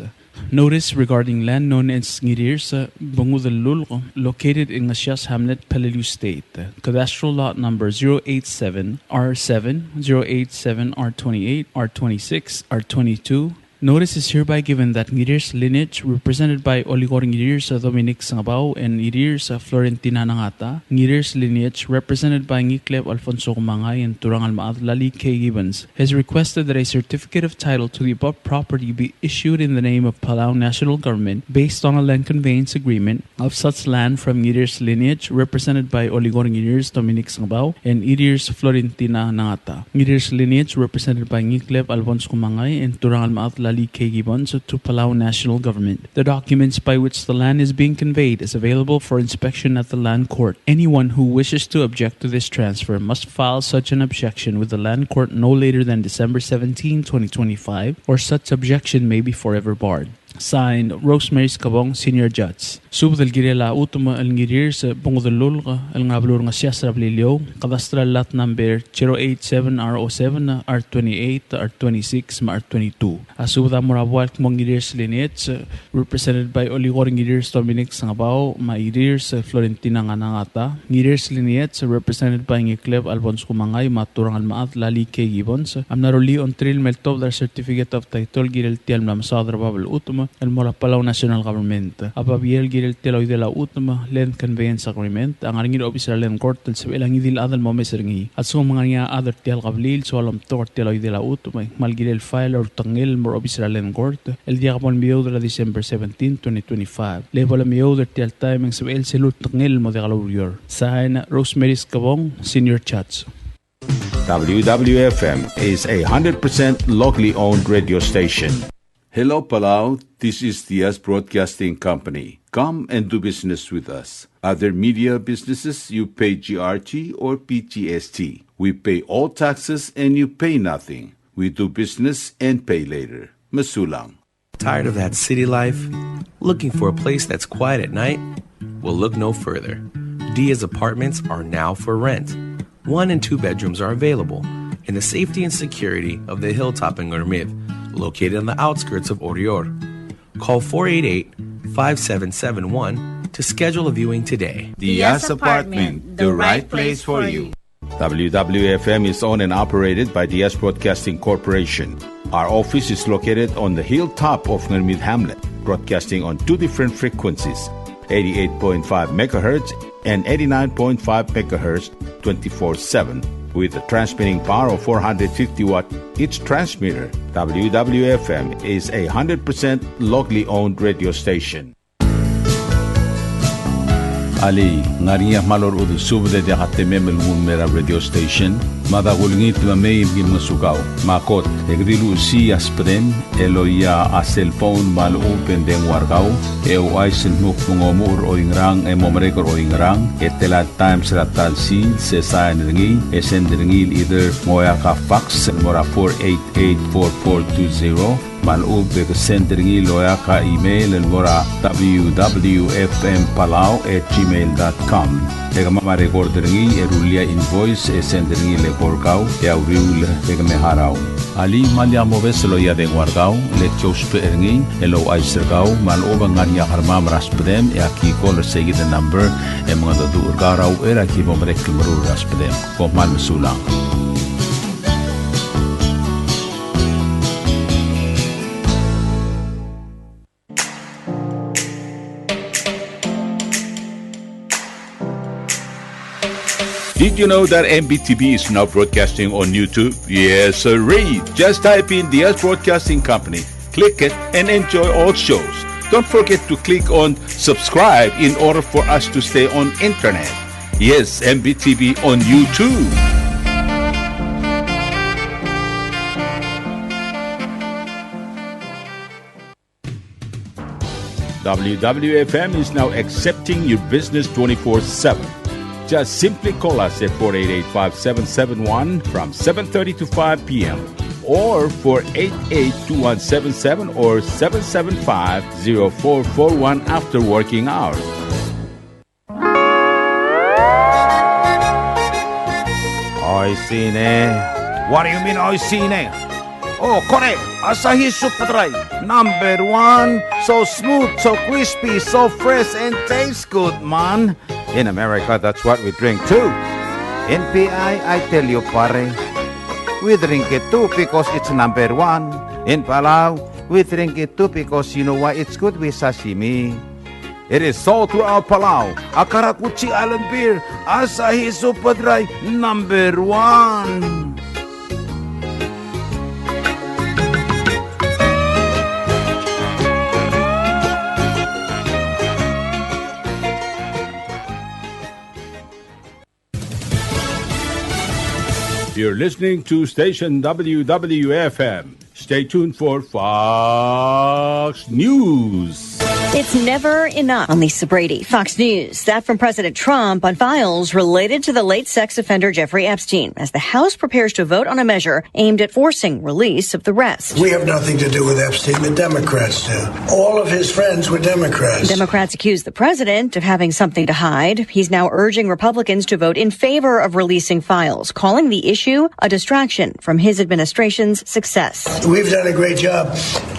Notice regarding land known as Ngirirs, uh, Bungud el Lulk, located in Ngesias Hamlet, Peleliu State. Cadastral lot number zero eight seven R seven, zero eight seven R twenty-eight, R twenty-six, R twenty-two. Notice is hereby given that Ngirirs lineage, represented by Oligor Ngirirs, uh, Dominic Sengebau, and Ngirirs, uh, Florentina Nangata, Ngirirs lineage, represented by Ngikleb Alfonso Kumangai and Turang el Mechad Lali K. Gibbons, has requested that a certificate of title to the above property be issued in the name of Palau National Government based on a land conveyance agreement of such land from Ngirirs lineage, represented by Oligor Ngirirs Dominic Sengebau and Ngirirs Florentina Nangata. Ngirirs lineage, represented by Ngikleb Alfonso Kumangai and Turang el Mechad Lali K. Gibbons, to Palau National Government. The documents by which the land is being conveyed is available for inspection at the Land Court. Anyone who wishes to object to this transfer must file such an objection with the Land Court no later than December seventeenth, twenty twenty-five, or such objection may be forever barred. Signed, Rosemary Skebong, Senior Judge. Subed el kirel a chutem el Ngirirs, Bungud el Lulk, el ngar er a beluu er a Ngesias er a Beliliou, cadastral lot number zero eight seven R oh seven, R twenty-eight, R twenty-six, me a R twenty-two. A subed a mo er a buai el kmo Ngirirs lineage, represented by Oligor Ngirirs Dominic Sengebau me a Ngirirs Florentina Nganangata. Ngirirs lineage, represented by Ngikleb Alfonso Kumangai me a Turang el Mechad Lali K. Gibbons, a mla rullii a ongtir el meltobed er a certificate of title el kirel tia el mla mesaod er bab el chutem el mo er a Palau National Government. A babier el kirel tia el oidel a chutem, land conveyance agreement, a ngar er ngii er a obis er a Land Court el sebechel a ngii di el chad el mo omes er ngii. A lsekum ng ngar er ngii a chad er tia el kebliil el soal omtok er tia el oidel a chutem, e ng kmal kirel el file er a ultekngel el mo er a obis er a Land Court el diak bo lemeoud er a December seventeen, twenty twenty-five. Le bo lemeoud er tia el taem e ng sebechel sel ultekngel el mo diak loureor. Sign, Rosemary Skebong, Senior Judge. W W F M is a hundred percent locally owned radio station. Hello, Palau. This is Diaz Broadcasting Company. Come and do business with us. Other media businesses, you pay G R T or P G S T. We pay all taxes and you pay nothing. We do business and pay later. Mesulang. Tired of that city life? Looking for a place that's quiet at night? Well, look no further. Diaz Apartments are now for rent. One and two bedrooms are available in the safety and security of the hilltop in Ngermid, located on the outskirts of Oreor. Call four eight eight, five seven seven one to schedule a viewing today. Diaz Apartment, the right place for you. W W F M is owned and operated by Diaz Broadcasting Corporation. Our office is located on the hilltop of Ngermid Hamlet, broadcasting on two different frequencies, eighty-eight point five megahertz and eighty-nine point five megahertz, twenty-four seven, with a transmitting power of four hundred fifty watt each transmitter. W W F M is a hundred percent locally owned radio station. Alii, ng ngar er ngii a kmal orechudel subed e diak a temem el nguu el mei er a radio station? Mada kulengit me mei me ki ngosukau. Me a kot, e ke di luchesii a subedem el oia a cellphone me a lechub e ng dengua er kau, e ouchais el dmu kmo ng omuchel er oingerang e mo merek er oingerang, e tela el times er a ta el sils, e sain er ngii, e send er ngii el either ng oeak a fax el mo er a four eight eight four four two zero, me a lechub e ke send er ngii el oeak a email el mo er a W W F M Palau at gmail dot com. E kemam a record er ngii e rullii a invoice e send er ngii el eko er kau e a uriul e ke me harau. Alii, me lak mobes el loia a dengua er kau, le ki ousbech er ngii el ouchais er kau me a lechub e ng ngar er ngii a kermam er a sbedem e aki call er seikid el number e mengedecheduch er kau er a uchei er a ki bo merek el meruul er a sbedem. Kom kmal mesulang. Did you know that M B T V is now broadcasting on YouTube? Yes, sirree. Just type in Diaz Broadcasting Company, click it, and enjoy all shows. Don't forget to click on subscribe in order for us to stay on internet. Yes, M B T V on YouTube. W W F M is now accepting your business twenty-four seven. Just simply call us at four eight eight, five seven seven one from seven thirty to five p m or four eight eight, two one seven seven or seven seven five, zero four four one after working hours. Oishii ne. What do you mean, oishii ne? Oh, kore, Asahi Super Dry, number one. So smooth, so crispy, so fresh, and tastes good, man. In America, that's what we drink too. In P I, I tell you, pare, we drink it too because it's number one. In Palau, we drink it too because you know why? It's good with sashimi. It is sold throughout Palau. A karakuchi island beer, Asahi Super Dry, number one. You're listening to station W W F M. Stay tuned for Fox News. It's never enough. I'm Lisa Brady, Fox News. That from President Trump on files related to the late sex offender Jeffrey Epstein, as the House prepares to vote on a measure aimed at forcing release of the rest. We have nothing to do with Epstein. The Democrats do. All of his friends were Democrats. Democrats accuse the president of having something to hide. He's now urging Republicans to vote in favor of releasing files, calling the issue a distraction from his administration's success. We've done a great job,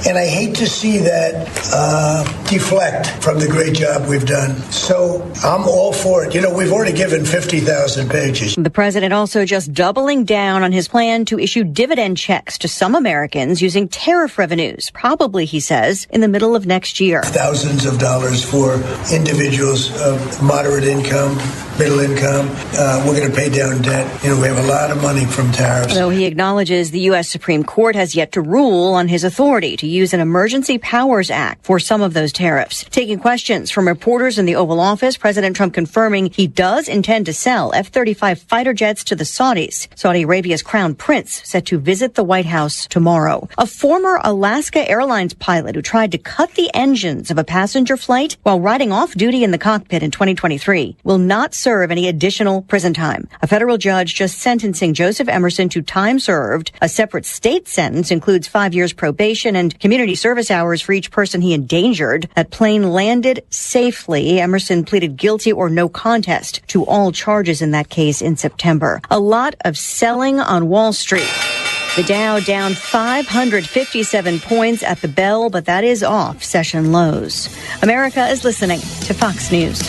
and I hate to see that, uh, deflect from the great job we've done. So I'm all for it. You know, we've already given fifty thousand pages. The president also just doubling down on his plan to issue dividend checks to some Americans using tariff revenues, probably, he says, in the middle of next year. Thousands of dollars for individuals of moderate income, middle income. Uh, we're gonna pay down debt. You know, we have a lot of money from tariffs. Though he acknowledges the U S Supreme Court has yet to rule on his authority to use an Emergency Powers Act for some of those tariffs. Taking questions from reporters in the Oval Office, President Trump confirming he does intend to sell F thirty-five fighter jets to the Saudis. Saudi Arabia's crown prince set to visit the White House tomorrow. A former Alaska Airlines pilot who tried to cut the engines of a passenger flight while riding off duty in the cockpit in twenty twenty-three will not serve any additional prison time. A federal judge just sentencing Joseph Emerson to time served. A separate state sentence includes five years probation and community service hours for each person he endangered. That plane landed safely. Emerson pleaded guilty or no contest to all charges in that case in September. A lot of selling on Wall Street. The Dow down five hundred fifty-seven points at the bell, but that is off session lows. America is listening to Fox News.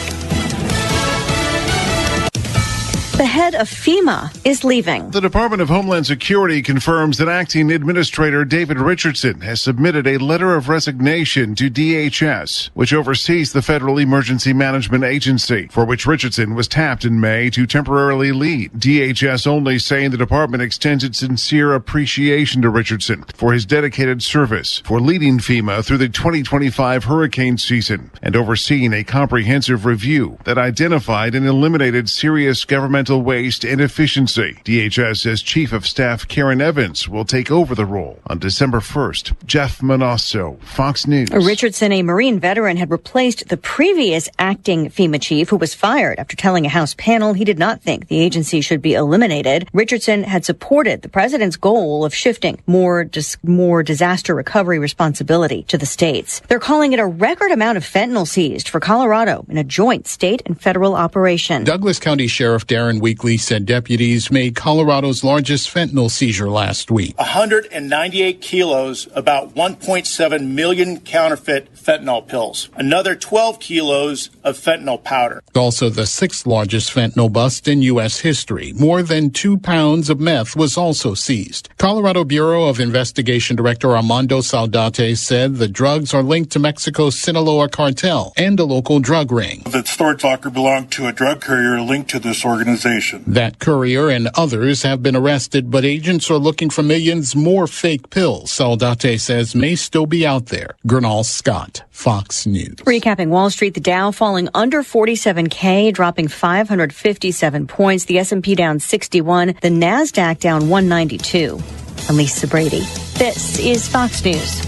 The head of FEMA is leaving. The Department of Homeland Security confirms that Acting Administrator David Richardson has submitted a letter of resignation to D H S, which oversees the Federal Emergency Management Agency, for which Richardson was tapped in May to temporarily lead. D H S only saying the department extends its sincere appreciation to Richardson for his dedicated service, for leading FEMA through the twenty twenty-five hurricane season and overseeing a comprehensive review that identified and eliminated serious governmental waste and efficiency. D H S says Chief of Staff Karen Evans will take over the role on December first. Jeff Monosso, Fox News. Richardson, a Marine veteran, had replaced the previous acting FEMA chief, who was fired after telling a House panel he did not think the agency should be eliminated. Richardson had supported the president's goal of shifting more dis-, more disaster recovery responsibility to the states. They're calling it a record amount of fentanyl seized for Colorado in a joint state and federal operation. Douglas County Sheriff Darren Weekly said deputies made Colorado's largest fentanyl seizure last week. one hundred ninety-eight kilos, about one point seven million counterfeit fentanyl pills. Another twelve kilos of fentanyl powder. Also the sixth largest fentanyl bust in U S history. More than two pounds of meth was also seized. Colorado Bureau of Investigation Director Armando Saldate said the drugs are linked to Mexico's Sinaloa cartel and a local drug ring. The storage locker belonged to a drug courier linked to this organization. That courier and others have been arrested, but agents are looking for millions more fake pills Saldate says may still be out there. Gurnal Scott, Fox News. Recapping Wall Street, the Dow falling under forty-seven K, dropping five hundred fifty-seven points, the S and P down sixty-one, the Nasdaq down one ninety-two. I'm Lisa Brady. This is Fox News.